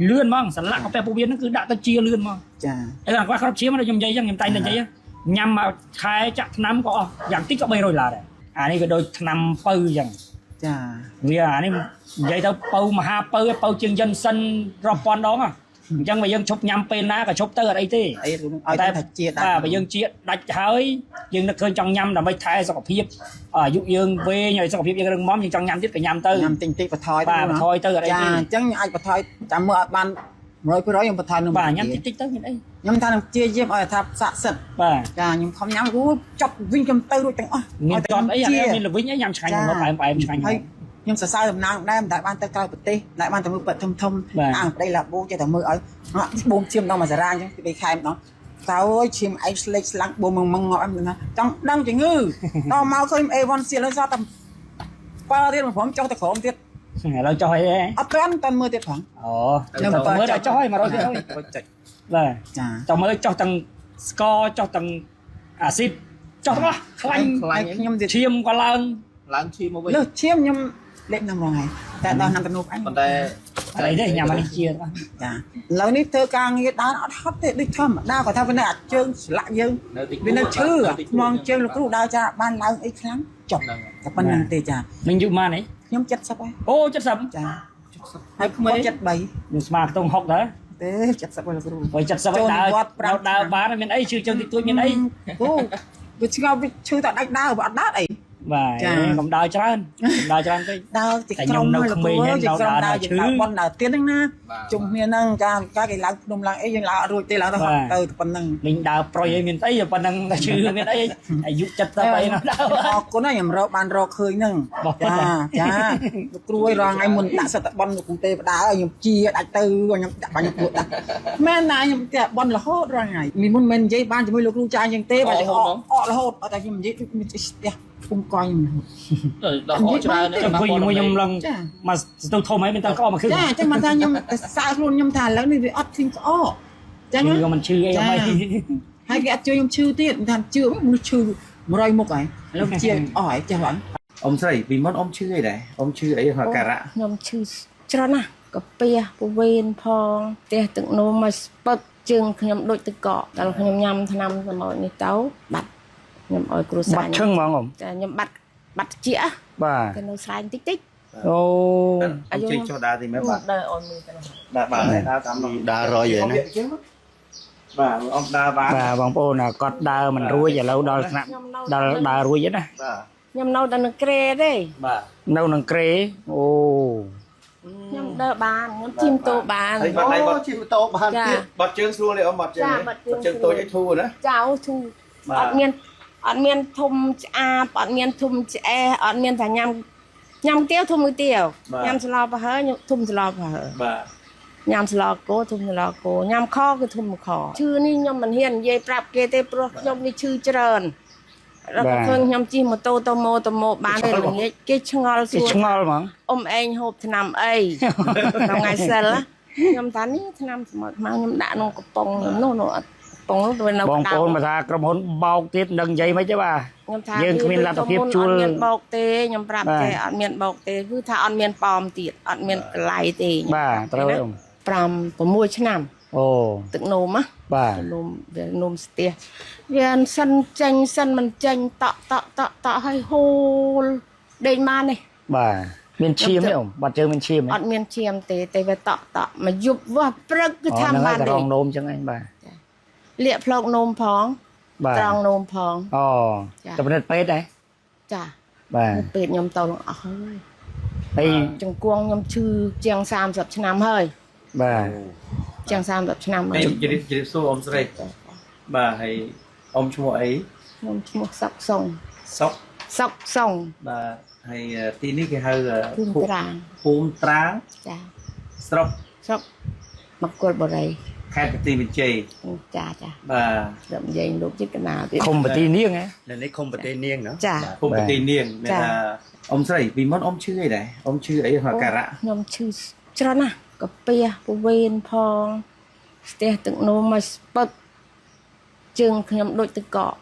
លឿនហ្មងសន្លាក់កាពះពោះវៀនហ្នឹងគឺដាក់ទៅជាលឿនហ្មង ចា អីខ្វះក្របឈាមខ្ញុំនិយាយចឹងខ្ញុំតែងតែនិយាយញ៉ាំមកខែចាក់ថ្នាំក៏អស់យ៉ាងតិចក៏300ដុល្លារដែរអានេះវាដូចថ្នាំពៅចឹង ចា វាអានេះនិយាយទៅពៅមហាពៅពៅជាងយិនសិនរាប់ពាន់ដងអញ្ចឹងបើយើងឈប់ញ៉ាំពេលណាក៏ឈប់ទៅអត់អីទេ អីឲ្យតែថាជាដាច់ បាទបើយើងជាដាច់ហើយយើងនឹកឃើញចង់ញ៉ាំដើម្បីថែសុខភាពអាយុយើងវែងហើយសុខភាពយើងរឹងមាំយើងចង់ញ៉ាំទៀតក៏ញ៉ាំទៅ ញ៉ាំតិចតិចបន្ថយ បាទបន្ថយទៅអត់អី ចា ទេ អញ្ចឹងអាចបន្ថយចាំមើលអត់បាន100%ខ្ញុំបន្ថយនឹង បាទញ៉ាំតិចតិចទៅមានអី ខ្ញុំថានឹងជាយាមឲ្យថាស័ក្តិសិទ្ធ បាទ ចាខ្ញុំខំញ៉ាំអូចប់វិញខ្ញុំទៅរួចទាំងអស់ មានចត់អីអានេះមានល្វីងអីញ៉ាំឆ្ងាញ់មកផ្អែមផ្អែមឆ្ងាញ់ ហើយខ្ញុំសរសើរតំណាងដែរមិនដែលបានទៅក្រៅប្រទេសដែលបានទៅមើលប៉ិតធំធំអាងប្តីឡាបូចេះតែមើលឲ្យបូមឈាមដល់មួយសារ៉ាអញ្ចឹងពី3ខែម្ដងតើអើយឈាមឯងស្លេកស្លាំងបូមមងងាប់អីណាចង់ដឹងជំងឺដល់មកឃើញ A1 សៀលសតតែបើទៀតមកព្រមចុះទៅក្រោមទៀត ឥឡូវចុះអី អត់ទាន់តែមើលទៀតផង អូទៅមើលដល់ចុះហើយ100% ចុច បាទ ចា តើមើលចុះទាំងស្ករចុះទាំងអាស៊ីតចុះទាំងអស់ខ្លាញ់ ខ្លាញ់ខ្ញុំទៀត ឈាមក៏ឡើង ឡើងឈាមមកវិញ លើឈាមខ្ញុំលេបខ្ញុំរងហើយតែដល់ឆ្នាំទំនួបអញ ប៉ុន្តែ អីទេញ៉ាំអានេះជាទាំងអស់ ចាឥឡូវនេះធ្វើការងារដើរអត់ហត់ទេដូចធម្មតាគាត់ថាវានៅអាជើងស្លាក់យើង នៅតិច វានៅឈឺថ្មងជើងលោកគ្រូដើរចាបានឡើងអីខ្លាំងចុះតែប៉ុណ្្នឹងទេចា នឹងយូរម៉ានអី ខ្ញុំ70ហើយ អូ70 ចាហើយក្មេង73 ខ្ញុំស្មាខ្ទង់60ដែរ ទេ70ហើយលោកគ្រូ បើ70ហើយដើរដើរបានមានអីឈឺជើងតិចតួចមានអី គូវាឆ្ងល់វាឈឺតែដាច់ដើរវាអត់ដើរអី បាទកុំដើរច្រើនកុំដើរច្រើនពេក ដើរទីក្រុង តែខ្ញុំនៅក្មេង ហើយ ហ្នឹង ក្រុង ដើរ ដើរ ឈឺ យើងដើរបនដើរទៀតហ្នឹងណាជុំគ្នាហ្នឹងកាកាគេឡើងភ្នំឡើងអីយើងឡើងអត់រួចទេឡើងទៅហត់ទៅប៉ុណ្្នឹង នឹងដើរប្រុយអីមានអីប៉ុណ្ណឹងតែឈឺមានអីអាយុ70អីណាដើរ អរគុណណាស់ខ្ញុំរកបានរកឃើញហ្នឹង បោះពិត ចា ហ៎ ចាលោកគ្រូឲ្យរាល់ថ្ងៃមុនដាក់សិតតែបនលោកគ្រូទេវតាឲ្យខ្ញុំជាដាច់ទៅខ្ញុំដាក់បាញ់ពួកដាក់មែនណាខ្ញុំតែបនរហូតរាល់ថ្ងៃមីមុនមិននិយាយបានជាមួយលោកគ្រូចាអញ្ចឹងទេបាទអកអករហូតអត់តែខ្ញុំនិយាយដូចមានស្ទះពុំកយខ្ញុំរហូត ដល់អកច្រើន អង្គុយជាមួយខ្ញុំឡើង ចា មកស្ទុះធំហើយមានតែក្អកមកគឺ ចាអញ្ចឹងមកថាខ្ញុំទៅសើខ្លួនខ្ញុំថាឥឡូវនេះវាអត់ឃើញក្អកអញ្ចឹង ឈឺ ណា ក៏មិនឈឺអីអី ហើយគេអត់ជួយខ្ញុំឈឺទៀតថាជឿមនុស្សឈឺ100មុខហើយឥឡូវជាអស់ហើយចេះហ្នឹង អ៊ំស្រីពីមុនអ៊ំឈឺអីដែរអ៊ំឈឺអីការៈ ខ្ញុំឈឺច្រើនណាស់កាពះពវេនផងផ្ទះទឹកនោមមកស្ពឹកជើងខ្ញុំដូចទឹកកកដល់ខ្ញុំញ៉ាំថ្នាំសម្ោចនេះទៅបាត់ខ្ញុំឲ្យគ្រួសារ បាត់ឈឹងហ្មងអ៊ំ តែខ្ញុំបាត់បាត់ជា បាទ តែនៅស្រែងតិចតិច អូ អ៊ំជិះចុះដើរទីមែនបាទ ដើរអូនមើលទៅ ដើរបាទដើរតាមនោះ ដើររយហើយណា បាទអ៊ំដើរបាន បាទបងប្អូនគាត់ដើរមិនរួចឥឡូវដល់ថ្នាក់ដល់ដើររួចហើយណា បាទ ខ្ញុំនៅតែនឹងក្រេទេ បាទ នៅនឹងក្រេអូ ខ្ញុំដើរបានខ្ញុំជិះម៉ូតូបាន ហើយបាត់ដៃបាត់ ជិះម៉ូតូបាន ចា ទៀត បាត់ជើងស្រួលទេអ៊ំបាត់ជើង ចា ទេ បាត់ជើង បាត់ជើងតូចឲ្យធូរណា ចៅឈូ បាទ អត់មានអត់មានធំឆ្អាបអត់មានធំឆ្អេះអត់មានថាញ៉ាំញ៉ាំទៀវធំមួយទៀវញ៉ាំស្លប្រហើញធំស្លប្រហើ បាទ ញ៉ាំស្លគោធំស្លគោញ៉ាំខគឺធំខឈឺនេះខ្ញុំមិនហ៊ាននិយាយប្រាប់គេទេព្រោះខ្ញុំនេះឈឺច្រើនដល់ក៏ឃើញខ្ញុំជិះម៉ូតូទៅម៉ូទៅម៉ូបានទេល្ងាចគេឆ្ងល់សួ គេ រ ឆ្ងល់ហ្មង អ៊ំឯងហូបថ្នាំអី ក្នុងថ្ងៃសិលណាខ្ញុំថានេះថ្នាំស្មុតខ្មៅខ្ញុំដាក់ក្នុងកំប៉ុងខ្ញុំនោះនោះអត់កំប៉ុងនោះវានៅ បង ក្តៅ ប្អូនមកថាក្រុមហ៊ុនបោកទៀតមិនដឹងនិយាយមិនទេបាទ ខ្ញុំថា យើងគ្មានលទ្ធភាពជួល អត់មានបោកទេខ្ញុំប្រាប់ បាទ ទេអត់មានបោកទេគឺថាអត់មានប៉មទៀតអត់មានកន្លៃទេ បាទត្រូវហើយអ៊ំ 5 6ឆ្នាំ អូ ទឹកនោមណា បាទ នោមវានោមស្ទះវាសិនចេញសិនមិនចេញតក់តក់តក់តក់ឲ្យហូលដេញបាននេះ បាទមានឈាមទេអ៊ំបាត់ជើងមានឈាមទេ អត់មានឈាមទេតែវាតក់តក់មកយប់វាស់ព្រឹកគឺ អូហ្នឹង ថាបា ហើយត នទេ រងនោមចឹងឯងបាទ លាកផ្លោកនោមផង បាទ ត្រង់នោមផង អូ ចា តែពិនិត្យពេទ្យដែរ ចា បាទ ពេទ្យខ្ញុំទៅនឹងអស់ហើយ ហើយ ចង្គង់ខ្ញុំឈឺជាង30ឆ្នាំហើយ បាទ ជាង30ឆ្នាំហើយ ជម្រាបជម្រាបសួរអ៊ំស្រីបាទហើយអ៊ំឈ្មោះអី ខ្ញុំឈ្មោះសុកសុង សុក សុកសុង បាទហើយទីនេះគេហៅ ភូមិត្រាង ភូមិត្រាង ចា ស្រុក ស្រុកមកុលបុរី ខេត្តបន្ទាយមានជ័យ ចាចា បាទ រំយាយលោកចិត្តកណាទៀត ឃុំបទីនាងហ៎ នៅនេះឃុំប្រទេសនាងណា ចា ភូមិបន្ទាយនាងមានថាអ៊ំស្រីពីមុនអ៊ំឈឺអីដែរអ៊ំឈឺអីអាការៈ ខ្ញុំឈឺច្រើនណាស់កាពះពវេនផងស្ទះទឹកនោមមកស្ពឹកជើងខ្ញុំដូចទឹកកក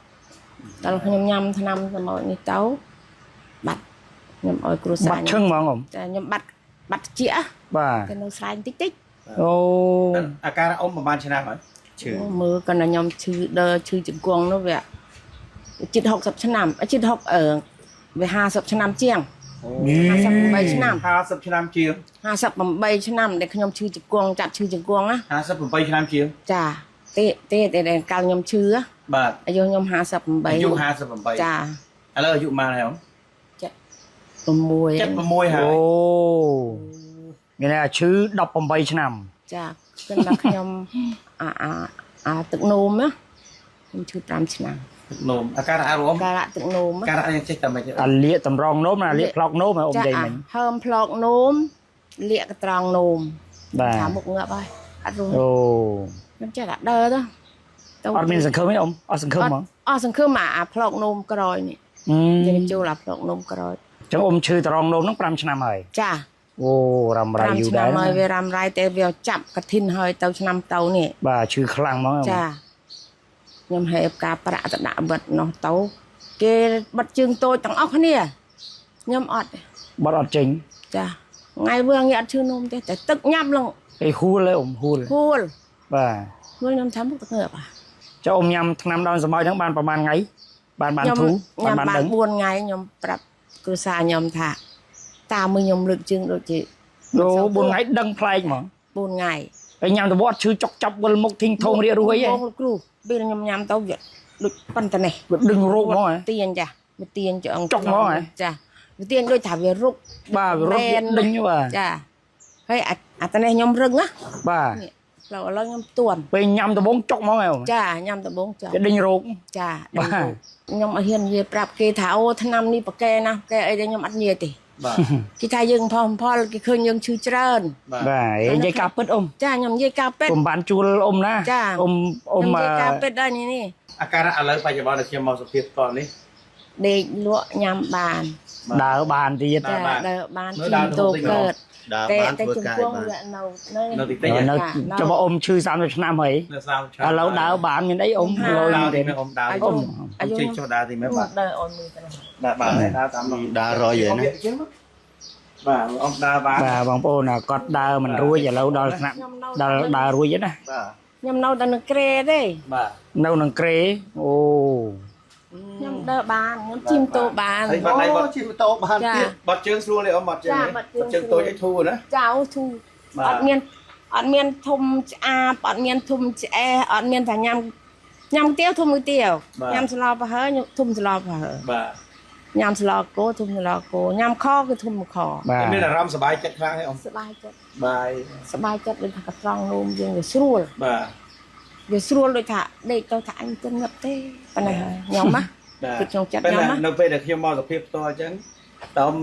ដល់ខ្ញុំញ៉ាំថ្នាំសម្ោចនេះទៅបាត់ខ្ញុំឲ្យគ្រួសារ បាត់ឈឹងហ្មងអ៊ំ ចាខ្ញុំបាត់បាត់ជា បាទ តែនៅស្រែងតិចតិច អូ អាការៈអ៊ំប្រហែលឆ្នាំហើយឈឺ មើលកណ្ណាខ្ញុំឈឺដើរឈឺជង្គង់នោះវាជិត60ឆ្នាំជិត60អឺវា50ឆ្នាំជាង58ឆ្នាំ 50ឆ្នាំជាង 58ឆ្នាំដែលខ្ញុំឈឺជង្គង់ចាត់ឈឺជង្គង់ណា 58ឆ្នាំជាង ចាទេទេទេដែលកាលខ្ញុំឈឺហ៎ បាទ អាយុខ្ញុំ58 អាយុ58 ចា ឥឡូវអាយុប៉ុន្មានហើយអ៊ំ 6 76ហើយ អូមានន័យថាឈឺ18ឆ្នាំ ចាគឺថាខ្ញុំអាអាអាទឹកនោមណាខ្ញុំឈឺ5ឆ្នាំ ទឹកនោមអាការៈអ៊ំ ការៈទឹកនោមណា ការៈយ៉ាងចេះតែមិន អាលាកតម្រងនោមណាអាលាកផ្លោកនោមហ៎អ៊ំ ចាអា និយាយមិញ ហើមផ្លោកនោមលាកកត្រង់នោម បាទ ថាមុខងាប់ហើយអត់រស់ អូ ខ្ញុំចេះតែដើរទៅទៅ អត់មានសង្ឃឹមទេអ៊ំអត់សង្ឃឹមហ្មង អត់សង្ឃឹមអាអាផ្លោកនោមក្រោយនេះ អឺ យើងចូលអាផ្លោកនោមក្រោយ ចឹងអ៊ំឈឺតម្រងនោមហ្នឹង5ឆ្នាំហើយ ចា អូរ៉ាំរ៉ៃយូរ 5 ដែរ ឆ្នាំហើយវារ៉ាំរ៉ៃតែវាចាប់កឋិនហើយទៅឆ្នាំទៅនេះ បាទឈឺខ្លាំងហ្មងអ៊ំ ចាខ្ញុំហេបការប្រាក់ទៅដាក់វត្តនោះទៅគេបិទជើងតូចទាំងអស់គ្នាខ្ញុំអត់ទេ បាត់អត់ចេញ ចាថ្ងៃវើងាយអត់ឈឺនោមទេតែទឹកញ៉ាំឡើង ពេលហួលហើយអ៊ំហួល ហួល បាទ ហួលខ្ញុំថាមុខទឹកងើប ចុះអ៊ំញ៉ាំថ្នាំដើមសម្ោចហ្នឹងបានប្រហែលថ្ងៃបានបាន ខ្ញុំ ធូរ ញ៉ាំបាន បានដឹង 4ថ្ងៃខ្ញុំប្រាប់គ្រួសារខ្ញុំថាតាមមើលខ្ញុំលើកជើងដូចជា អូ4ថ្ងៃដឹងប្លែកហ្មង 4ថ្ងៃ ហើយញ៉ាំទៅវត្តឈឺចុកចាប់វិលមុខធីងធងរាករួយហ៎ បងលោកគ្រូពេលខ្ញុំញ៉ាំទៅវាដូចប៉ុន្តែនេះ វាដឹងរោគហ្មងហ៎ ទាញចាវាទាញឆ្អឹង ចុកហ្មងហ៎ ចាវាទាញដូចថាវារុក បាទវារត់វាដេញបាទ ចាហើយអាអាតនេះខ្ញុំរឹងណា បាទ នេះឥឡូវឥឡូវខ្ញុំទួន ពេលញ៉ាំដំបងចុកហ្មងហ៎ ចាញ៉ាំដំបងចុក វាដេញរោគ ចា បាទ ដឹងខ្ញុំអត់ហ៊ាននិយាយប្រាប់គេថាអូឆ្នាំនេះប្រកែណាស់ប្រកែអីទេខ្ញុំអត់និយាយទេ បាទ គេថាយើងផលផលគេឃើញយើងឈឺច្រើន បាទ បាទនិយាយការពិតអ៊ំ ចាខ្ញុំនិយាយការពិត កុំបានជួលអ៊ំណា ចា អ៊ំអ៊ំ ខ្ញុំនិយាយការពិតដែរនេះនេះ អាការៈឥឡូវបច្ចុប្បន្នដែលខ្ញុំមកសុភាពតនេះ ដេកលក់ញ៉ាំបាន ដើរបានទៀត ចា ដើរបាន ដើរបាន មើលដើរ ជិះតូ ទៅតិច កើត ដើរ តែតែ បានធ្វើ ជង្គង់ កាយបាន វានៅនៅ នៅតិចតិច នៅ ចា ចុះបើអ៊ំឈឺ30ឆ្នាំហើយ នៅ30ឆ្នាំ ឥឡូវដើរបានមានអីអ៊ំលយ ដើរ ទេ ទីមើលអ៊ំដើរ អា អ៊ យុអាយុ ំចេញចុះដើរទីមើលបាទ ដើរអនមើលទៅនោះ ដើរបានហើយដើរតាមនោះ ដើររយហើយណា បាទអ៊ំដើរបាន បាទបងប្អូនគាត់ដើរមិនរួចឥឡូវដល់ថ្នាក់ដល់ដើររួចហើយណា បាទ ខ្ញុំនៅតែនឹងក្រេទេ បាទ នៅនឹងក្រេអូ ខ្ញុំដើរបានខ្ញុំជិះម៉ូតូបាន ហើយបាត់ដៃបាត់ ជិះម៉ូតូបាន ចា ទៀត បាត់ជើងស្រួលទេអ៊ំបាត់ជើង ចា ទេ បាត់ជើង បាត់ជើងតូចឲ្យធូរណា ចៅធូ បាទ អត់មានអត់មានធំឆ្អាបអត់មានធំឆ្អេះអត់មានថាញ៉ាំញ៉ាំទៀវធំមួយទៀវញ៉ាំស្លប្រហើញធំស្លប្រហើ បាទ ញ៉ាំស្លគោធំស្លគោញ៉ាំខគឺធំខ បាទ មានអារម្មណ៍សប្បាយចិត្តខ្លាំងទេអ៊ំ សบายចិត្ត បាយ សบายចិត្តដូចថាកត្រង់នោមយើងវាស្រួល បាទ វាស្រួលដូចថាដេកទៅថាអញទៅងឹបទេប៉ុណ្ណេះហើយខ្ញុំណា បាទ គឺក្នុងចិត្ត ប៉ុន្ ខ្ញុំណា តែនៅពេលដែលខ្ញុំមកសុភាពផ្ទាល់អញ្ចឹងតើអ៊ំ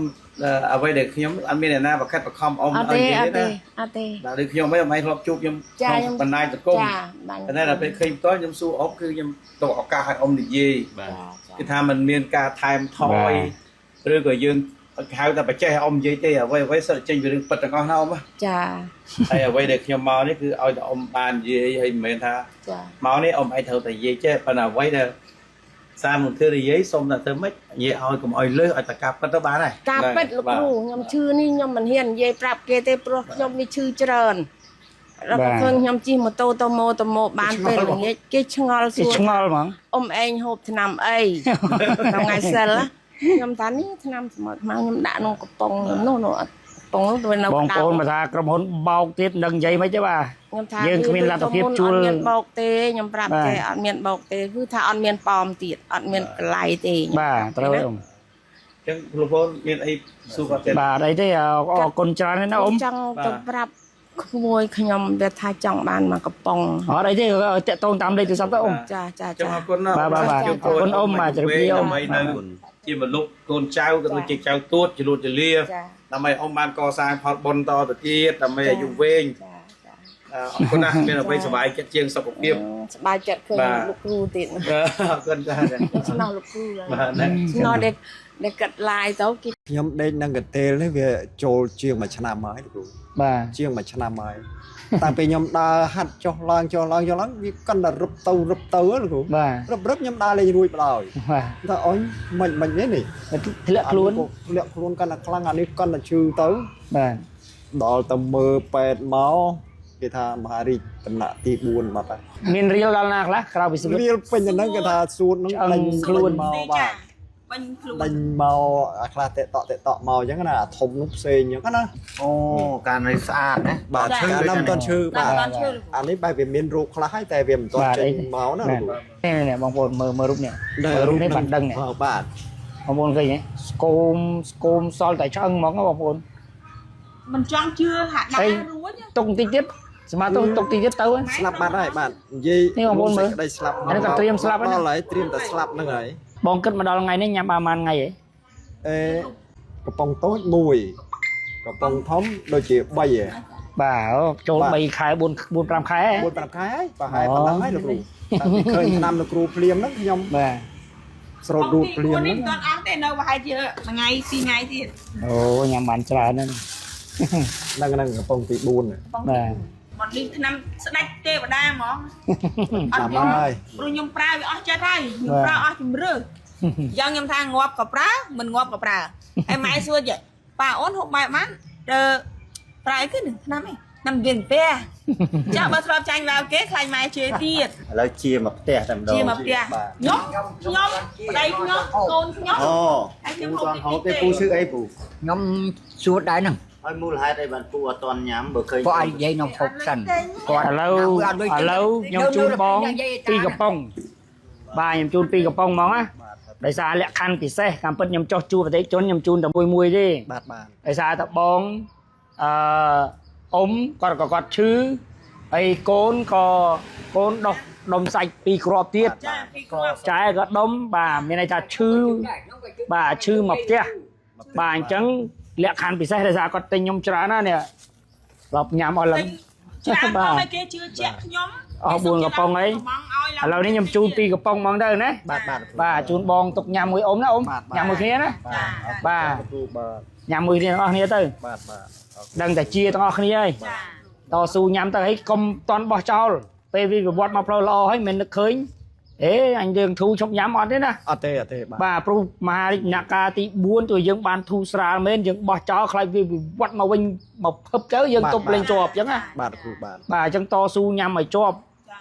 អ្វីដែលខ្ញុំអត់មានអ្នកណាបខិតបខំអ៊ំ អត់ទេ ឲ្យនិយា អត់ទេ យទេណា អត់ទេ បាទដូចខ្ញុំវិញអ៊ំឯងធ្លាប់ជួបខ្ញុំ ចា ក្នុងបណ្ដាញសង្គម ចាបាញ់ ប៉ុន្តែដល់ពេលឃើញផ្ទាល់ខ្ញុំសួរអ៊ំគឺខ្ញុំទុកឱកាសឲ្យអ៊ំនិយាយ បាទ គឺថាมันមានការថែមថយឬក៏យើងហៅថាបច្ចេកឲ្យអ៊ំនិយាយទេអ្វីអ្វីសិតតែចេញពីរឿងពិតទាំងអស់ណាអ៊ំណា ចា ហើយអ្វីដែលខ្ញុំមកនេះគឺឲ្យតែអ៊ំបាននិយាយហើយមិនមែនថា ចា មកនេះអ៊ំឯងត្រូវតែនិយាយចេះប៉ុន្តែអ្វីដែលសារមកធ្វើនិយាយសុំតែធ្វើម៉េចនិយាយឲ្យកុំឲ្យលើសឲ្យតែការពិតទៅបានហើយ ការពិតលោកគ្រូខ្ញុំឈឺនេះខ្ញុំមិនហ៊ាននិយាយប្រាប់គេទេព្រោះខ្ញុំវាឈឺច្រើនដល់ក៏ឃើញខ្ញុំជិះម៉ូតូទៅម៉ូទៅម៉ូបានពេលល្ងាចគេឆ្ងល់សួ គេ រ ឆ្ងល់ហ្មង អ៊ំឯងហូបថ្នាំអី ថ្ងៃសិលណា ខ្ញុំថានេះឆ្នាំសមុទ្រខ្មៅខ្ញុំដាក់ក្នុងកំប៉ុងខ្ញុំនោះនោះកំប៉ុងនោះវានៅ បងប្អូនបើថាក្រុមហ៊ុនបោកទៀតមិនដឹងនិយាយមិនទេបាទ ខ្ញុំថា យើងគ្មានលទ្ធភាពជួល អត់មានបោកទេខ្ញុំប្រាប់ បាទ ចេះអត់មានបោកទេគឺថាអត់មានប៉មទៀតអត់មានកលៃទេខ្ញុំ បាទត្រូវហើយអ៊ំ ចឹងលោកប្អូនមានអីសួរគាត់ទេ បាទអីទេអរគុណច្រើនណាស់ណាអ៊ំ ចង់ទៅប្រាប់ក្មួយខ្ញុំវាថាចង់បានមកកំប៉ុង អត់អីទេតាក់ទងតាមលេខទូរស័ព្ទទៅអ៊ំ ចាចា ចឹង ចា អរគុណណាស់ បាទបាទបាទ ជូនពរ អរគុណអ៊ំបាទជម្រាបលាអ៊ំ ដើម្បីនៅជាមនុស្សកូនចៅក៏ដូចជាចៅទួតចលួតចលា ចា ដើម្បីអ៊ំបានកសាងផលបុណ្យតទៅទៀតដើម្បីអាយុវែង ចាចា អរគុណណាស់មានអ្វីសប្បាយចិត្តជាងសុខភាព សប្បាយចិត្តឃើញ បាទ លោកគ្រូទៀត អរគុណចា៎ ស្នោលោកគ្រូហើយ បាទណា ស្នោដែលដែលកាត់ឡាយទៅគេ ខ្ញុំដេកនឹងកន្ទេលនេះវាចូលជាងមួយឆ្នាំហើយលោកគ្រូ បាទ ជាងមួយឆ្នាំហើយតាំងពីខ្ញុំដើរហាត់ចុះឡើងចុះឡើងចុះឡើងវាកាន់តែរឹបទៅរឹបទៅហ៎លោកគ្រូ បាទ រឹបរឹបខ្ញុំដើរលេងរួចបណ្ដោយ បាទ ថាអញមិនមិននេះនេះ ធ្លាក់ខ្លួន អានេះក៏ធ្លាក់ខ្លួនកាន់តែខ្លាំងអានេះកាន់តែឈឺទៅ បាទ ដល់ទៅមើលពេទ្យមកគេថាមហារាជតំណាក់ទី4បាត់ហើយ មានរៀលដល់ណាខ្លះក្រៅពីសួត រៀលពេញទៅហ្នឹងគេថាសួតហ្នឹង ឆ្អឹង ដេញ ខ្លួន ដេញមកបាទ បាញ់ខ្លួន ដេញមកអាខ្លះតេតក់តេតក់មកអញ្ចឹងណាអាធំនោះផ្សេងអញ្ចឹងណា អូការនេះស្អាតណា បាទ ចា ឈឺកាលណាមិនទាន់ឈឺបាទ បានឈឺ អានេះបែបវាមានរោគខ្លះហើយតែវាមិនទាន់ បាទ ចេញមកណា បាទ លោកគ្រូ នេះនេះបងប្អូនមើលមើលរូបនេះមើលរូបនេះបានដឹងនេះ បាទ បងប្អូនឃើញទេស្គមស្គមសល់តែឆ្អឹងហ្មងណាបងប្អូន មិនចង់ជឿហាក់ អី ដាក់រួច ទុកបន្តិចទៀតស្មាទុកទុកបន្តិចទៀតទៅ ស្លាប់បាត់ហើយបាទនិយាយ នេះបងប្អូនមើល សេចក្តីស្លាប់ អានេះក៏ត្រៀមស្លាប់ហើយណា ដល់ហើយត្រៀមតែស្លាប់ហ្នឹងហើយ បងគិតមកដល់ថ្ងៃនេះញ៉ាំបានប៉ុន្មានថ្ងៃហ៎ អេកំប៉ុងតូចមួយកំប៉ុងធំដូចជា3ហ៎ បាទអូចូល3ខែ4 4 5ខែហ៎ 4 5ខែហើយប្រហែលប៉ុណ្ណឹងហើយលោកគ្រូតែពីឃើញឆ្នាំលោកគ្រូភ្លាមហ្នឹងខ្ញុំ បាទ ស្រោតរូតភ្លាម នេះ ហ្នឹង មិនទាន់អស់ទេនៅប្រហែលជាមួយថ្ងៃពីរថ្ងៃទៀត អូញ៉ាំបានច្រើនណាស់ ហ្នឹងហ្នឹងកំប៉ុងទី4ហ្នឹង បាទ មកលីឆ្នាំស្ដាច់ទេវតាហ្មងអត់ ស្លាប់ហើយ ព្រោះខ្ញុំប្រើវាអស់ចិត្តហើយខ្ញុំប្រើអស់ជំរឿយ៉ាងខ្ញុំថាងាប់ក៏ប្រើមិនងាប់ក៏ប្រើហើយម៉ែសួរចេះប៉ាអូនហូបបាយបានទៅប្រើអីគឺនឹងឆ្នាំអីឆ្នាំវាពះចាបើធ្លាប់ចាញ់វ៉ាវគេខ្លាចម៉ែជេរទៀត ឥឡូវជាមកផ្ទះតែម្ដង ជាមកផ្ទះខ្ញុំខ្ញុំប្តីខ្ញុំកូនខ្ញុំ អូ ហើយខ្ញុំ ពូ ហូប អត់ហូបទេពូឈឺអីពូ ខ្ញុំសួរដែរហ្នឹង ហើយមូលហេតុអីបានពូអត់តន់ញ៉ាំបើឃើញ ព្រោះឲ្យនិយាយនំហូបសិនគាត់ ឥឡូវឥឡូវខ្ញុំជូនបងពីរកំប៉ុងបាទខ្ញុំជូនពីរកំប៉ុងហ្មងណាដោយសារលក្ខខណ្ឌពិសេសតាមពិតខ្ញុំចោះជួបអតិថិជនខ្ញុំជូនតែមួយមួយទេ បាទបាទ ដោយសារតែបងអឺអ៊ំគាត់ក៏គាត់ឈឺហើយកូនក៏កូនដោះដុំសាច់ពីរគ្រាប់ទៀត ចាពីគ្រាប់ ចែក៏ដុំបាទមានន័យថាឈឺបាទឈឺមកផ្ទះបាទអញ្ចឹងលក្ខខណ្ឌពិសេសដោយសារគាត់ទិញខ្ញុំច្រើនណាស់នេះរាប់ញ៉ាំអស់ឡើង ច្រើន បាទ មកឲ្យគេជឿជាក់ខ្ញុំ អស់4កំប៉ុងអីឥឡូវនេះខ្ញុំជូន2កំប៉ុងហ្មងទៅណា បាទបាទ បាទជូនបងទុកញ៉ាំមួយអ៊ំណាអ៊ំ បាទ ញ៉ាំមួយគ្នាណា បាទ បាទ គ្រូបាទ ញ៉ាំមួយគ្នាទាំងអស់គ្នាទៅ បាទបាទ ដឹងតែជាទាំងអស់គ្នាហើយតស៊ូញ៉ាំទៅហើយកុំតន់បោះចោលពេលវាវិវត្តមកផ្លូវល្អហើយមិននឹកឃើញអេអញយើងធូរឈប់ញ៉ាំអត់ទេណា អត់ទេអត់ទេបាទ បាទព្រោះមហារាជដំណាក់កាលទី4ទោះយើងបានធូរស្រាលមែនយើងបោះចោលខ្លាចវាវិវត្តមកវិញមកភឹបទៅយើងទប់លេងជាប់អញ្ចឹងណា បាទគ្រូបាទ បាទអញ្ចឹងតស៊ូញ៉ាំឲ្យជាប់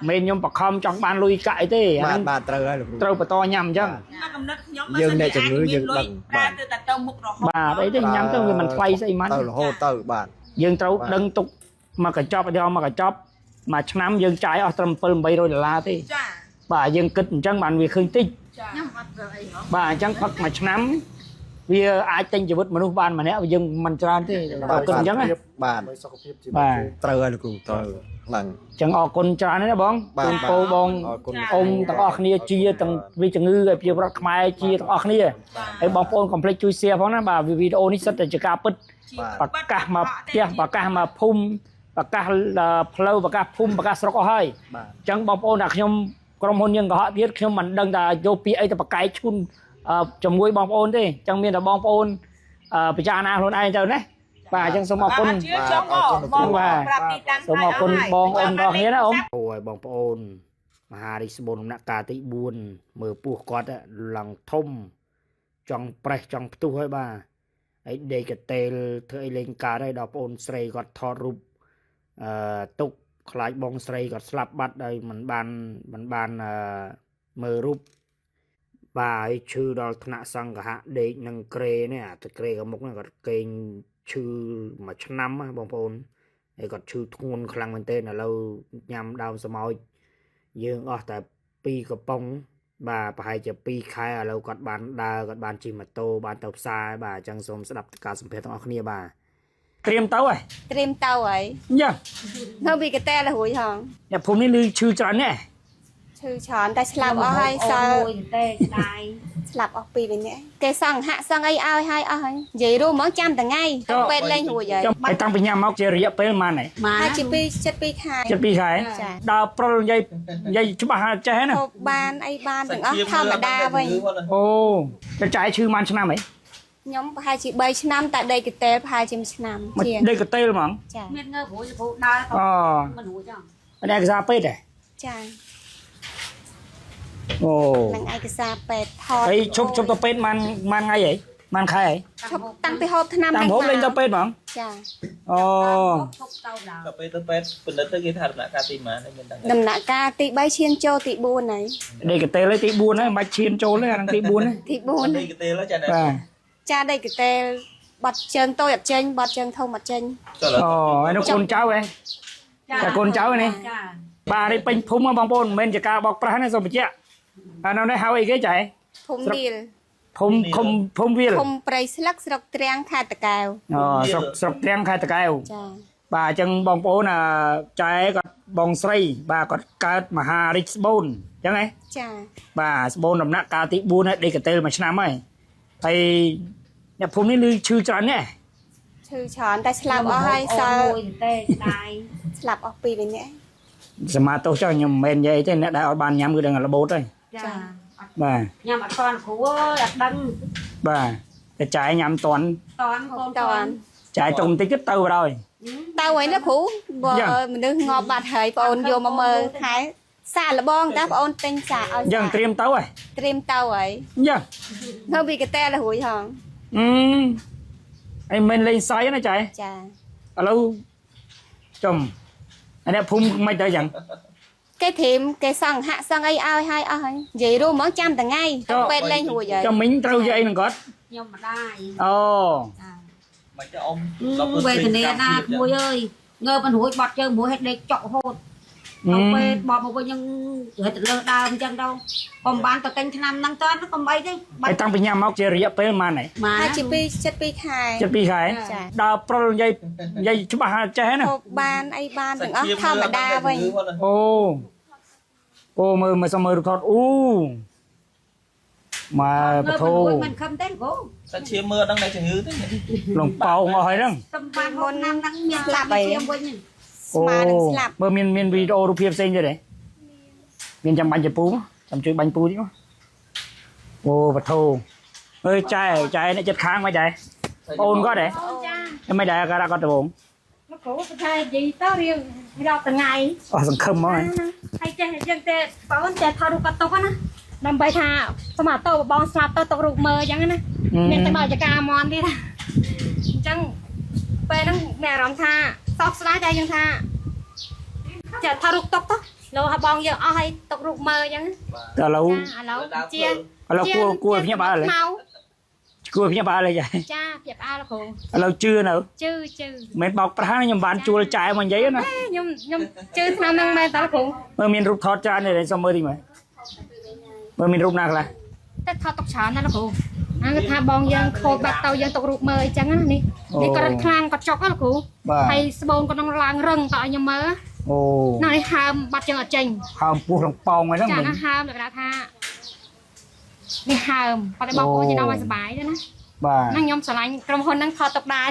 មិនមែនខ្ញុំបខំចង់បានលុយកាក់អីទេអា បាទ ហ្នឹង បាទត្រូវហើយលោកគ្រូ ត្រូវបន្តញ៉ាំអញ្ចឹង តែកំណត់ខ្ញុំ យើងអ្នកជំងឺយើងដឹង ប្រើទៅតែទៅមុខរហូត បាទអីទេញ៉ាំទៅវាមិនថ្លៃស្អីម៉ាន់ ទៅរហូតទៅបាទ យើងត្រូវដឹងទុកមកកញ្ចប់ឧទាហរណ៍មកកញ្ចប់មួយឆ្នាំយើងចាយអស់ត្រឹម7 800ដុល្លារទេ ចា បាទយើងគិតអញ្ចឹងបានវាឃើញតិច ចា ខ្ញុំអត់ធ្វើអីហ៎ បាទអញ្ចឹងផឹកមួយឆ្នាំវាអាចទិញជីវិតមនុស្សបានម្នាក់យើងមិនច្រើនទេបើគិតអញ្ចឹងណា បាទ សុខភាពជីវិត បាទ ត្រូវហើយលោកគ្រូត្រូវហ្នឹង អញ្ចឹងអរគុណច្រើនណាស់ណាបង បាទ ជូនពរបង អរគុណ អ៊ំទាំងអស់គ្នាជាទាំងវិជំងឺឲ្យប្រជាពលរដ្ឋខ្មែរជាទាំងអស់គ្នាហើយបងប្អូនកុំភ្លេចជួយ share ផងណាបាទវីដេអូនេះសិតតែជាការពិត បាទ ប្រកាសមកផ្ទះប្រកាសមកភូមិប្រកាសផ្លូវប្រកាសភូមិប្រកាសស្រុកអស់ហើយ បាទ អញ្ចឹងបងប្អូនថាខ្ញុំក្រុមហ៊ុនយើងកុហកទៀតខ្ញុំមិនដឹងថាយកពាក្យអីទៅប្រកែកឈូនជាមួយបងប្អូនទេអញ្ចឹងមានតែបងប្អូនពិចារណាខ្លួនឯងទៅណាបាទអញ្ចឹងសូមអរគុណ បាទជឿចង់បងបងប្រាប់ទីតាំង សូមអរគុណបងអូនទាំងអស់គ្នាណាអ៊ំអូយបងប្អូនមហារាជសម្បូរដំណាក់កាលទី4មើលពោះគាត់ឡើងធំចង់ប្រេះចង់ផ្ទុះហើយបាទហើយដេកកតេលធ្វើអីលេងកើតហើយដល់បងអូនស្រីគាត់ថតរូបអឺទុកខ្លាចបងស្រីគាត់ស្លាប់បាត់ដោយមិនបានមើលរូប បាទហើយឈឺដល់ថ្នាក់សង្ឃៈដេកនឹងក្រេនេះអាទឹកក្រេខាងមុខហ្នឹងគាត់គេងឈឺមួយឆ្នាំណាបងប្អូនហើយគាត់ឈឺធ្ងន់ខ្លាំងមែនទែនឥឡូវញ៉ាំដើមស្មោចយើងអស់តែ2កំប៉ុងបាទប្រហែលជា2ខែឥឡូវគាត់បានដើរគាត់បានជិះម៉ូតូបានទៅផ្សារបាទអញ្ចឹងសូមស្ដាប់ការសម្ភាសន៍ទាំងអស់គ្នាបាទត្រៀមទៅហើយ ត្រៀមទៅហើយ យ៉ា នៅពីកតែលរួយហង អ្នកភូមិនេះឮឈឺច្រើនណាស់ ឈឺច្រើនតែស្លាប់អស់ហើយសល់ មួយទេស្ដាយ ស្លាប់អស់ពីរវិញគេសង្ហាក់សង្អីឲ្យហើយអស់ហើយនិយាយរួមហ្មងចាំថ្ងៃពេទ្យលេងរួចហើយ ចាំហើយតាំងពីញ៉ាំមកជារយៈពេលប៉ុន្មានហើយ ហើយជា2 72ខែ ជិត2ខែ ចា ដើរប្រុលនិយាយនិយាយច្បាស់ចេះណា ហូបបានអីបានទាំងអស់ធម្មតាវិញ អូចចាយឈឺប៉ុន្មានឆ្នាំហី ខ្ញុំប្រហែលជា3ឆ្នាំតែដីកតែលប្រហែលជា1ឆ្នាំ មក ជាង ដេកកតេលហ្មង ចា មានងើបរួចគ្រូដើរ អូ មិនរួចហង នេះឯកសារពេទ្យហ៎ ចា អូ នឹងឯកសារពេទ្យថត ហើយឈប់ឈប់ទៅពេទ្យប៉ុន្មានប៉ុន្មានថ្ងៃហីប៉ុន្មានខែហី ឈប់តាំងពីហូបថ្នាំ តាំងហូបលេងទៅពេទ្យហ្មង ចា អូ ឈប់ទៅដល់ ដល់ពេលទៅពេទ្យពិនិត្យទៅគេថាដំណាក់កាលទីប៉ុន្មានមានដឹង ដំណាក់កាលទី3ឈានចូលទី4ហើយ ដេកកតេលឯទី4ហើយមិនបាច់ឈានចូលទេអាហ្នឹងទី4ហ្នឹង ទី4 នេះគេទេចាណែ បាទ ចាដីកតែលបាត់ជើងតូចអត់ចេញបាត់ជើងធំអត់ចេញ អូហើយនោះកូនចៅហ៎ចាកូនចៅនេះ ចា បាទនេះពេញភូមិបងប្អូនមិនមែនជាការបោកប្រាស់ទេសូមបញ្ជាក់អានៅនេះហៅអីគេចែ ភូមិវាល ភូមិឃុំភូមិវាល ភូមិព្រៃស្លឹកស្រុកទ្រាំងខេត្តតាកែវ អូស្រុកស្រុកទ្រាំងខេត្តតាកែវ ចា បាទអញ្ចឹងបងប្អូនអាចែគាត់បងស្រី បាទគាត់កើតមហារាជស្បូនអញ្ចឹងហ៎ ចា បាទស្បូនដំណាក់កាលទី4ហើយដេកកតេលមួយឆ្នាំហើយហើយអ្នកភូមិនេះឮឈឺច្រើនណាស់ ឈឺច្រើនតែស្លាប់អស់ហើយសល់ មួយទេស្ដាយ ស្លាប់អស់ពីរវិញនេះ សមាទោសចុះខ្ញុំមិនមែននិយាយទេអ្នកដែលអត់បានញ៉ាំគឺដឹងរបូតហើយ ចា បាទ ញ៉ាំអត់តាន់គ្រូអើយអត់ដឹង បាទតែចែញ៉ាំតន់ តាន់កូន តន់ ចែទុំបន្តិចទៀតទៅបណ្ដោយ ទៅហើយណាគ្រូបើមនុស្សងាប់បាត់ហើយបងអូនយកមកមើលថែសាកលបងតាបងអូនទិញសាកឲ្យ អញ្ចឹងត្រៀមទៅហើយ ត្រៀមទៅហើយ អញ្ចឹង នៅពីកតែលរួយហង អឺអីមិនលេងសៃណាចែ ចា ឥឡូវចំអានេះភូមិមិនទៅអញ្ចឹង គេត្រៀមគេសង្ហាក់សង្អីឲ្យហើយអស់ហើយនិយាយរួមហ្មងចាំថ្ងៃពេទ្យលេងរួចហើយ ចាំមិញត្រូវយកអីនឹងគាត់ ខ្ញុំម្ដាយ អូ មិនទៅអ៊ំ វេទនាណាក្មួយអើយងើបមិនរួចបាត់ជើងមួយឲ្យដេកចុករហូតទៅពេលបបមកវិញនឹងរត់ទៅលើដើមអញ្ចឹងទៅកុំបានទៅទិញថ្នាំហ្នឹងតន់កុំអីទេបា ហើយតាំងពីញ៉ាំមកជារយៈពេលប៉ុន្មានហើយ ហើយជា2 72ខែ ជិត2ខែដើរប្រុលនិយាយនិយាយច្បាស់ចេះណា ហូបបានអីបានទាំងអស់ធម្មតាវិញ អូអូមើលមើលសុំមើលរូបថតអូម៉ែបធោ មិនខំទេគ្រូ សាច់ឈាមមើលអត់ដឹងតែជំងឺទេ លងប៉ោងអស់ហើយហ្នឹង សំបានមុនហ្នឹងមានស្លាប់ឈាមវិញ ស្មើនឹងស្លាប់ មើលមានមានវីដេអូរូបភាពផ្សេងទៀតទេមានចាំបាញ់ជាពូចាំជួយបាញ់ពូតិចមកអូបធោអើយចែចែអ្នកចិត្តខាងមិនដែរអូនគាត់ទេ ចា មិនដែរអាការៈគាត់ដបង លោកគ្រូថានិយាយទៅរៀងរាប់ថ្ងៃ អស់សង្ឃឹមហ្មង ហើយចេះយើងទេបងចេះថតរូបគាត់ទុកណាដើម្បីថាសមត្ថតបងស្លាប់ទៅទុករូបមើលអញ្ចឹងណាមានតែដល់ចការមន់ទៀតអញ្ចឹងពេលហ្នឹងមានអារម្មណ៍ថាសោកស្ដាយតែយើងថាចេះថតរូបទុកទៅលោកឲ្យបងយើងអស់ឲ្យទុករូបមើលអញ្ចឹង តែឥឡូវ ឥឡូវជា ឥឡូវគួរគួរភ្ញាក់ផ្អើលគួរភ្ញាក់ផ្អើលចា ចាភ្ញាក់ផ្អើលគ្រូ ឥឡូវជឿនៅ ជឿជឿ មិនបោកប្រាស់ខ្ញុំបានជួលចែមកនិយាយណា ខ្ញុំខ្ញុំជឿឆ្នាំហ្នឹងមែនតើគ្រូ មើលមានរូបថតច្រើនទេសុំមើលតិចមើលមើលមានរូបណាខ្លះ តែថតទុកច្រើនណាស់លោកគ្រូអាគេថាបងយើងខូចបាត់ទៅយើងទុករូបមើលអីចឹងណានេះនេះគាត់រត់ខ្លាំងគាត់ចុកណាលោកគ្រូហើយស្បូនគាត់នឹងឡើងរឹងតើឲ្យខ្ញុំមើល អូ ណានេះហើមបាត់ចឹងអត់ចេញ ហើមពោះក្នុងប៉ោងហ្នឹង ចាណាហើមលក្ខណៈថានេះហើមប៉ុន្តែបងប្អូនជាដល់ឲ្យសុបាយទេណា បាទ ហ្នឹងខ្ញុំស្រឡាញ់ក្រុមហ៊ុនហ្នឹងថតទុកដែរ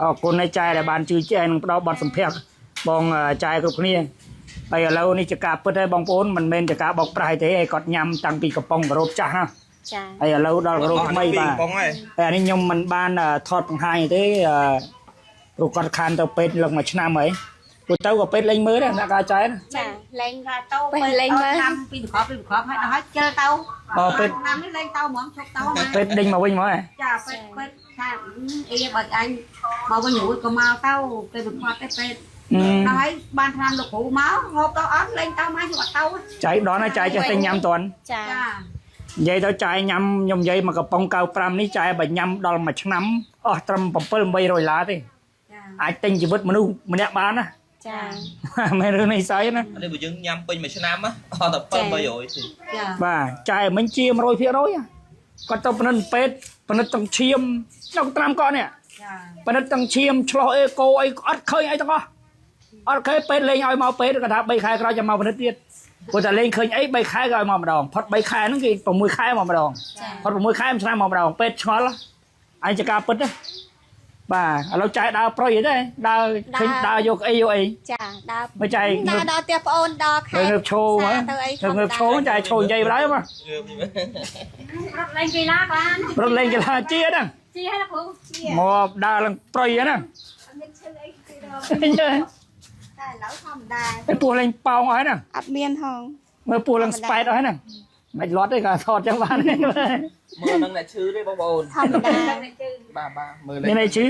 អរគុណចែដែលបានជួយចែនឹងផ្ដល់បទសម្ភាសបងចែគ្រប់គ្នាហើយឥឡូវនេះជាការពិតហើយបងប្អូនមិនមែនជាការបោកប្រាស់ទេឯគាត់ញ៉ាំតាំងពីកំប៉ុងការ៉ូបចាស់ណា ចា ហើយឥឡូវដល់ការ៉ូបថ្មីបាទហើយអានេះខ្ញុំមិនបានថតបង្ហាញទេព្រោះគាត់ខានទៅពេទ្យលឹងមួយឆ្នាំហើយព្រោះទៅក៏ពេទ្យលេងមើលដែរអ្នកការចែ ចា លេងថាទៅពេទ្យឆ្នាំពីប្រកបពីប្រកបហើយដល់ហើយជិលទៅឆ្នាំនេះលេងទៅហ្មងឈប់ទៅ ពេទ្យដេញមកវិញហ្មង ចាពេទ្យពេទ្យថាអីបើអញមកវិញរួចក៏មកទៅគេប្រកបទេពេទ្យ ដល់ហើយបានថ្នាំលោកគ្រូមកហូបទៅអត់លេងទៅមកខ្ញុំអត់ទៅ ចៃដល់ណាចៃចេះតែញ៉ាំតាន់ ចា និយាយទៅចាយញ៉ាំខ្ញុំនិយាយមកកំប៉ុង95នេះចាយបើញ៉ាំដល់មួយឆ្នាំអស់ត្រឹម7 800ដុល្លារទេអាចទិញជីវិតមនុស្សម្នាក់បានណា ចា មិនរឿងនេះស្អីណា នេះបើយើងញ៉ាំពេញមួយឆ្នាំអស់តែ7 800ទេ ចា បាទចាយមិញជា100%គាត់ទៅពិនិត្យពេទ្យពិនិត្យទាំងឈាមនៅត្រាំកក់នេះ ចា ពិនិត្យទាំងឈាមឆ្លោះអេកូអីអត់ឃើញអីទាំងអស់អត់ឃើញពេទ្យលេងឲ្យមកពេទ្យគាត់ថា3ខែក្រោយចាំមកពិនិត្យទៀតព្រោះតែលេងឃើញអី3ខែក៏ឲ្យមកម្ដងផុត3ខែហ្នឹងគេ6ខែមកម្ដងផុត6ខែមួយឆ្នាំមកម្ដងពេទ្យឆ្ងល់អញជាការពិតណាបាទឥឡូវចាយដើរប្រុយទេដើរឃើញដើរយកអីយកអី ចាដើរ មិនចាយ ដើរដល់ផ្ទះប្អូនដល់ខែ ងើបឈោមក ទៅអី ងើបឈោចាយឈោនិយាយបណ្ដោយមក រត់លេងកីឡាបាន រត់លេងកីឡាជាហ្នឹង ជាហើយលោកគ្រូ មកដើរឡើងប្រុយហ្នឹង អត់មានឈឺអីគឺដល់តែឥឡូវធម្មតា ឯពោះលេងប៉ោងអស់ហ្នឹង អត់មានហង មើលពោះឡើងស្ប៉ែតអស់ហ្នឹងមិនលាត់ទេក៏ថតចឹងបាន មើលនឹងអ្នកឈឺទេបងប្អូន ធម្មតា បាទបាទមើល មានអីឈឺ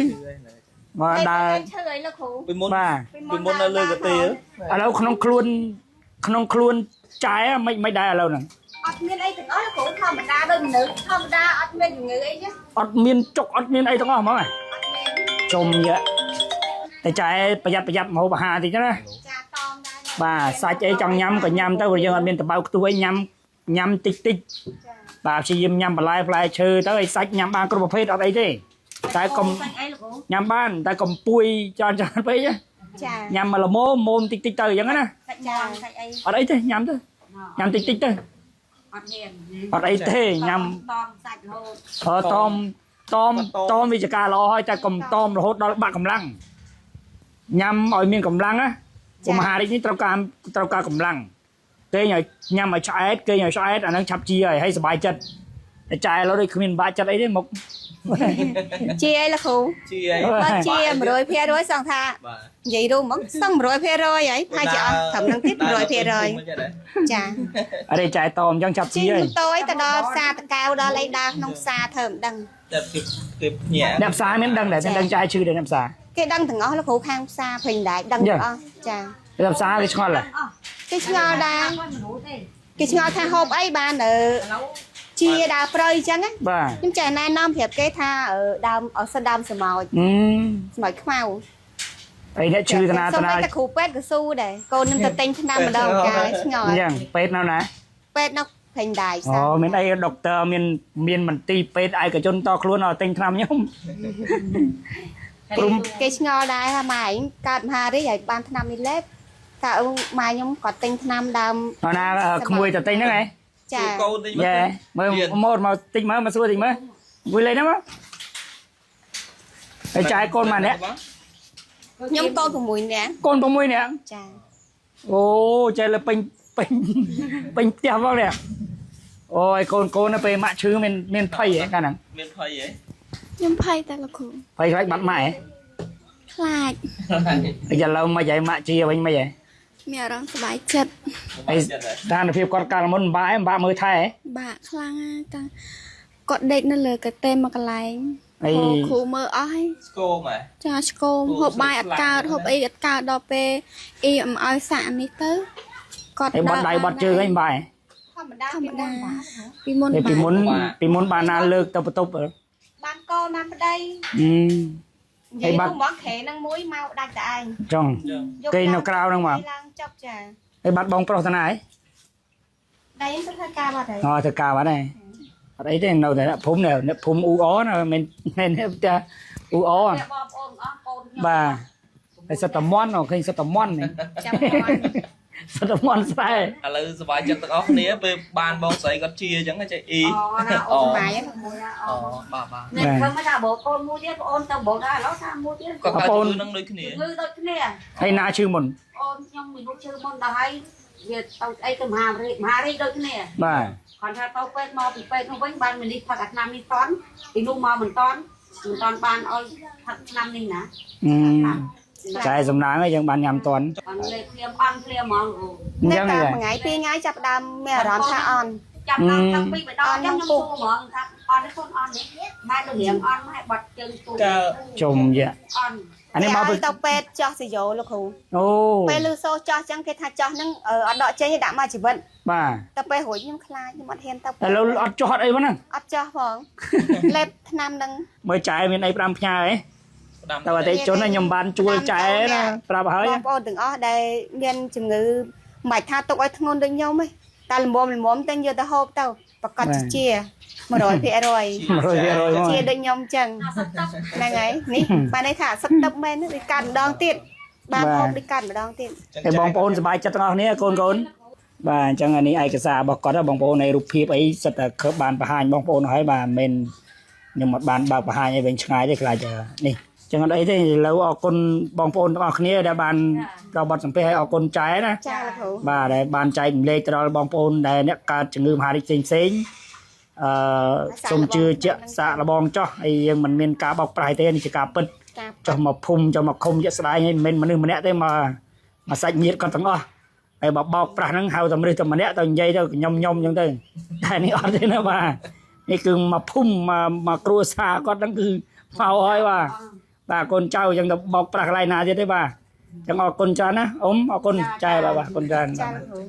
មកដើរ ឈឺអីលោកគ្រូ ពីមុន បាទ ពីមុននៅលើកាទៀល ឥឡូវក្នុងខ្លួនក្នុងខ្លួនចែមិនដែរឥឡូវហ្នឹង អត់មានអីទាំងអស់លោកគ្រូធម្មតាដូចមនុស្សធម្មតាអត់មានជំងឺអីទេ អត់មានចុកអត់មានអីទាំងអស់ហ្មងជុំយៈតែចែប្រយ័ត្នប្រយ័ត្នមកអាហារតិចណា ចាតមដែរ បាទសាច់អីចង់ញ៉ាំក៏ញ៉ាំទៅព្រោះយើងអត់មានតបៅខ្ទួយញ៉ាំញ៉ាំតិចតិចបាទព្យាយាមញ៉ាំបន្លែផ្លែឈើទៅឲ្យសាច់ញ៉ាំបានគ្រប់ប្រភេទអត់អីទេតែកុំញ៉ាំបានតែកុំពួយច្រើនច្រើនពេក ចា ញ៉ាំមកល្មមមុំតិចតិចទៅអញ្ចឹងណា សាច់ចាសាច់អី អត់អីទេញ៉ាំទៅញ៉ាំតិចតិចទៅ អត់មាន អត់អីទេញ៉ាំ តមសាច់រហូត អឺតមតមតមវិជ្ជការល្អហើយតែកុំតមរហូតដល់បាក់កម្លាំងញ៉ាំឲ្យមានកម្លាំងណាឧមហារិចនេះត្រូវការកម្លាំងគេឲ្យញ៉ាំឲ្យឆ្អែតគេឲ្យឆ្អែតអាហ្នឹងឆាប់ជាហើយសុបាយចិត្តតែចែឥឡូវដូចគ្មានបាក់ចិត្តអីទេមក ជាអីលោកគ្រូ ជាអី បើជា100%សង្ថានិយាយរួមហ្មងសឹង100%ហើយផាជាអស់ត្រឹមហ្នឹងទៀត100%ចា អរេចែតមអញ្ចឹងឆាប់ជាហើយ ជិះម៉ូតូអីទៅដល់ផ្សារតកៅដល់អីដើរក្នុងផ្សារធ្វើមិនដឹង តែគេភ្ញាក់ អ្នកផ្សារមានដឹងដែរដឹងចែឈឺដែរអ្នកផ្សារ គេដឹងទាំងអស់លោកគ្រូខាងផ្សារពេញដែរដឹងទាំងអស់ចា អ្នកផ្សារគេឆ្ងល់ហ៎ គេឆ្ងល់ដែរគេឆ្ងល់ថាហូបអីបាននៅជាដើរព្រៃអញ្ចឹងណា បាទ ខ្ញុំចេះណែនាំប្រាប់គេថាដើមអសិតដើមស្មោចស្មោចខ្មៅ អីអ្នកឈឺតាណាតាណា តែគ្រូពេទ្យក៏ស៊ូដែរកូននឹងទៅទិញថ្នាំម្ដងកាយឆ្ងល់ អញ្ចឹងពេទ្យនៅណា ពេទ្យនៅព្រេងដាយ អូមានអីដុកទ័រមានមន្ទីរពេទ្យឯកជនតខ្លួនឲ្យទិញថ្នាំខ្ញុំព្រម គេឆ្ងល់ដែរថាម៉ែឯងកើតមហារាជឲ្យបានថ្នាំនេះលេបតើម៉ែខ្ញុំក៏ទិញថ្នាំដើម ណាក្មួយទៅទិញហ្នឹងហ៎ ចា កូនទិញ យេមើលមកតិចមើលមកសួរតិចមើលអង្គុយលេងហ្នឹងមកហើយចាយកូនមកអ្នក ខ្ញុំកូន6នាក់ កូន6នាក់ ចា អូចេះលើពេញពេញពេញផ្ទះហ្មងនេះអូយកូនកូនទៅពេលម៉ាក់ឈឺមានភ័យហ៎កាលហ្នឹង មានភ័យហ៎ ខ្ញុំភ័យតែលោកគ្រូ ភ័យខ្លាចបាត់ម៉ាក់ហ៎ ខ្លាច ហើយឥឡូវមកយាយម៉ាក់ជាវិញមិនហ៎ មានអារម្មណ៍សប្បាយចិត្ត ហើយស្ថានភាពគាត់កាលមុនបាក់បាក់មើលថែ បាក់ខ្លាំងណាស់តាគាត់ដេកនៅលើកន្ទេលមកកន្លែង ហើយ គ្រូមើលអស់ហើយ ស្គមហ៎ ចាឆ្កមហូបបាយអត់កើតហូបអីអត់កើតដល់ពេលអ៊ីមិនឲ្យសាក់នេះទៅគាត់ ហើយបត់ដៃបត់ជើងអីបាយ ធម្មតា ធម្មតាពីមុន ពីមុនពីមុនបានណាលើកទៅបន្ទប់ បានកូនបានប្តី អឺ និយាយទៅហ្មងក្រែនឹងមួយមកដាច់តែឯង ចង់គេនៅក្រៅហ្នឹងមក ឡើងចប់ចា ហើយបាត់បងប្រុសតាណាហ៎ ដៃទៅធ្វើការបាត់ហើយ អូធ្វើការបាត់ហើយអត់អីទេនៅតែអ្នកភូមិអ្នកភូមិអ៊ូអណាមិនមែនផ្ទះអ៊ូអ បងប្អូនអស់កូនខ្ញុំ បាទហើយសិតតមន់ឃើញសិតតមន់នេះ ចាំមន់ សិតតមន់ស្រែ ឥឡូវសប្បាយចិត្តទាំងអស់គ្នាពេលបានបងស្រីគាត់ជាអញ្ចឹងចេះអ៊ី អូណាអូ សប្បាយ មួយ អូបាទបាទ នេះខំថាបើកូនមួយទៀតបងអូនទៅបងដែរឥឡូវថាមួយទៀត គាត់កើតជំងឺនឹងដូចគ្នា ជំងឺដូចគ្នា ហើយណាឈឺមុន អូនខ្ញុំមានលោកឈឺមុនដល់ហើយវាទៅអីទៅមហារាជមហារាជដូចគ្នា បាទ គាត់ថាទៅពេទ្យមកពីពេទ្យនោះវិញបានមលិះផឹកអាឆ្នាំនេះតន់ពីនោះមកមិនតន់មិនតន់បានឲ្យផឹកឆ្នាំនេះណា ចែសំណាងហើយយើងបានញ៉ាំតន់ អន់លេភ្លាមអន់ភ្លាមហ្មង អញ្ចឹង តែមួយថ្ងៃពីរថ្ងៃចាប់ដើមមានអារម្មណ៍ថាអន់ ចាប់ដើមតាំងពីបដអញ្ចឹងខ្ញុំសួរហ្មងថាអន់នេះខ្លួនអន់នេះម៉ែដូចរៀងអន់ម៉ែបាត់ជើងទូ ជុំយៈ អន់ អានេះមកពី គេឲ្យទៅពេទ្យចោះសយោលោកគ្រូ អូ ពេលលឺសូរចោះចឹងគេថាចោះហ្នឹងអឺអត់ដកចេញទេដាក់មកជីវិត បាទ តែពេលរួចខ្ញុំខ្លាចខ្ញុំអត់ហ៊ានទៅ តែឥឡូវអត់ចោះអត់អីហ្នឹង អត់ចោះផងលេបថ្នាំហ្នឹង មើលចែមានអី5ផ្ញើហ៎តែអតិជនណាខ្ញុំបានជួលចែណាប្រាប់ហើយ បងប្អូនទាំងអស់ដែលមានជំងឺមិនបាច់ថាទុកឲ្យធ្ងន់ដូចខ្ញុំទេតែល្មមល្មមតែយកទៅហូបទៅប្រកាសជា100% 100%មក ជាដូចខ្ញុំអញ្ចឹងហ្នឹងហើយនេះបានន័យថាសឹកទឹកមែនដូចកាត់ម្ដងទៀតបានហូបដូចកាត់ម្ដងទៀត តែបងប្អូនសប្បាយចិត្តទាំងអស់គ្នាកូនកូនបាទអញ្ចឹងអានេះឯកសាររបស់គាត់ហ៎បងប្អូននៃរូបភាពអីសិតតែខើបបានបង្ហាញបងប្អូនហើយបាទមិនមែនខ្ញុំអត់បានបើកបង្ហាញឲ្យវិញឆ្ងាយទេខ្លាចតែនេះអញ្ចឹងអត់អីទេឥឡូវអរគុណបងប្អូនទាំងអស់គ្នាដែលបានដល់បទសម្ភាសន៍ហើយអរគុណចែណា ចាលោកគ្រូ បាទដែលបានចែកម្លែកទៅដល់បងប្អូនដែលអ្នកកើតជំងឺមហារីកផ្សេងផ្សេងៗអឺសូមជឿជាក់សាកល្បងចោះហើយយើងមិនមានការបោកប្រាស់ទេនេះជាការពិត ការ ចោះមកភូមិចោះមកឃុំជាក់ស្ដែងហើយមិនមែនមនុស្សម្នាក់ទេមកមកសាច់ញាតិគាត់ទាំងអស់ហើយបើបោកប្រាស់ហ្នឹងហៅតែមនុស្សតែម្នាក់ទៅនិយាយទៅខ្ញុំខ្ញុំអញ្ចឹងទៅតែនេះអត់ទេណាបាទនេះគឺមកភូមិមកមកគ្រួសារគាត់ហ្នឹងគឺមកហើយបាទបាទកូនចៅអញ្ចឹងទៅបោកប្រាស់កន្លែងណាទៀតទេបាទអញ្ចឹងអរគុណច្រើនណាអ៊ំអរគុណចែបាទបាទអរគុណច្រើនបាទ ចាលោកគ្រូ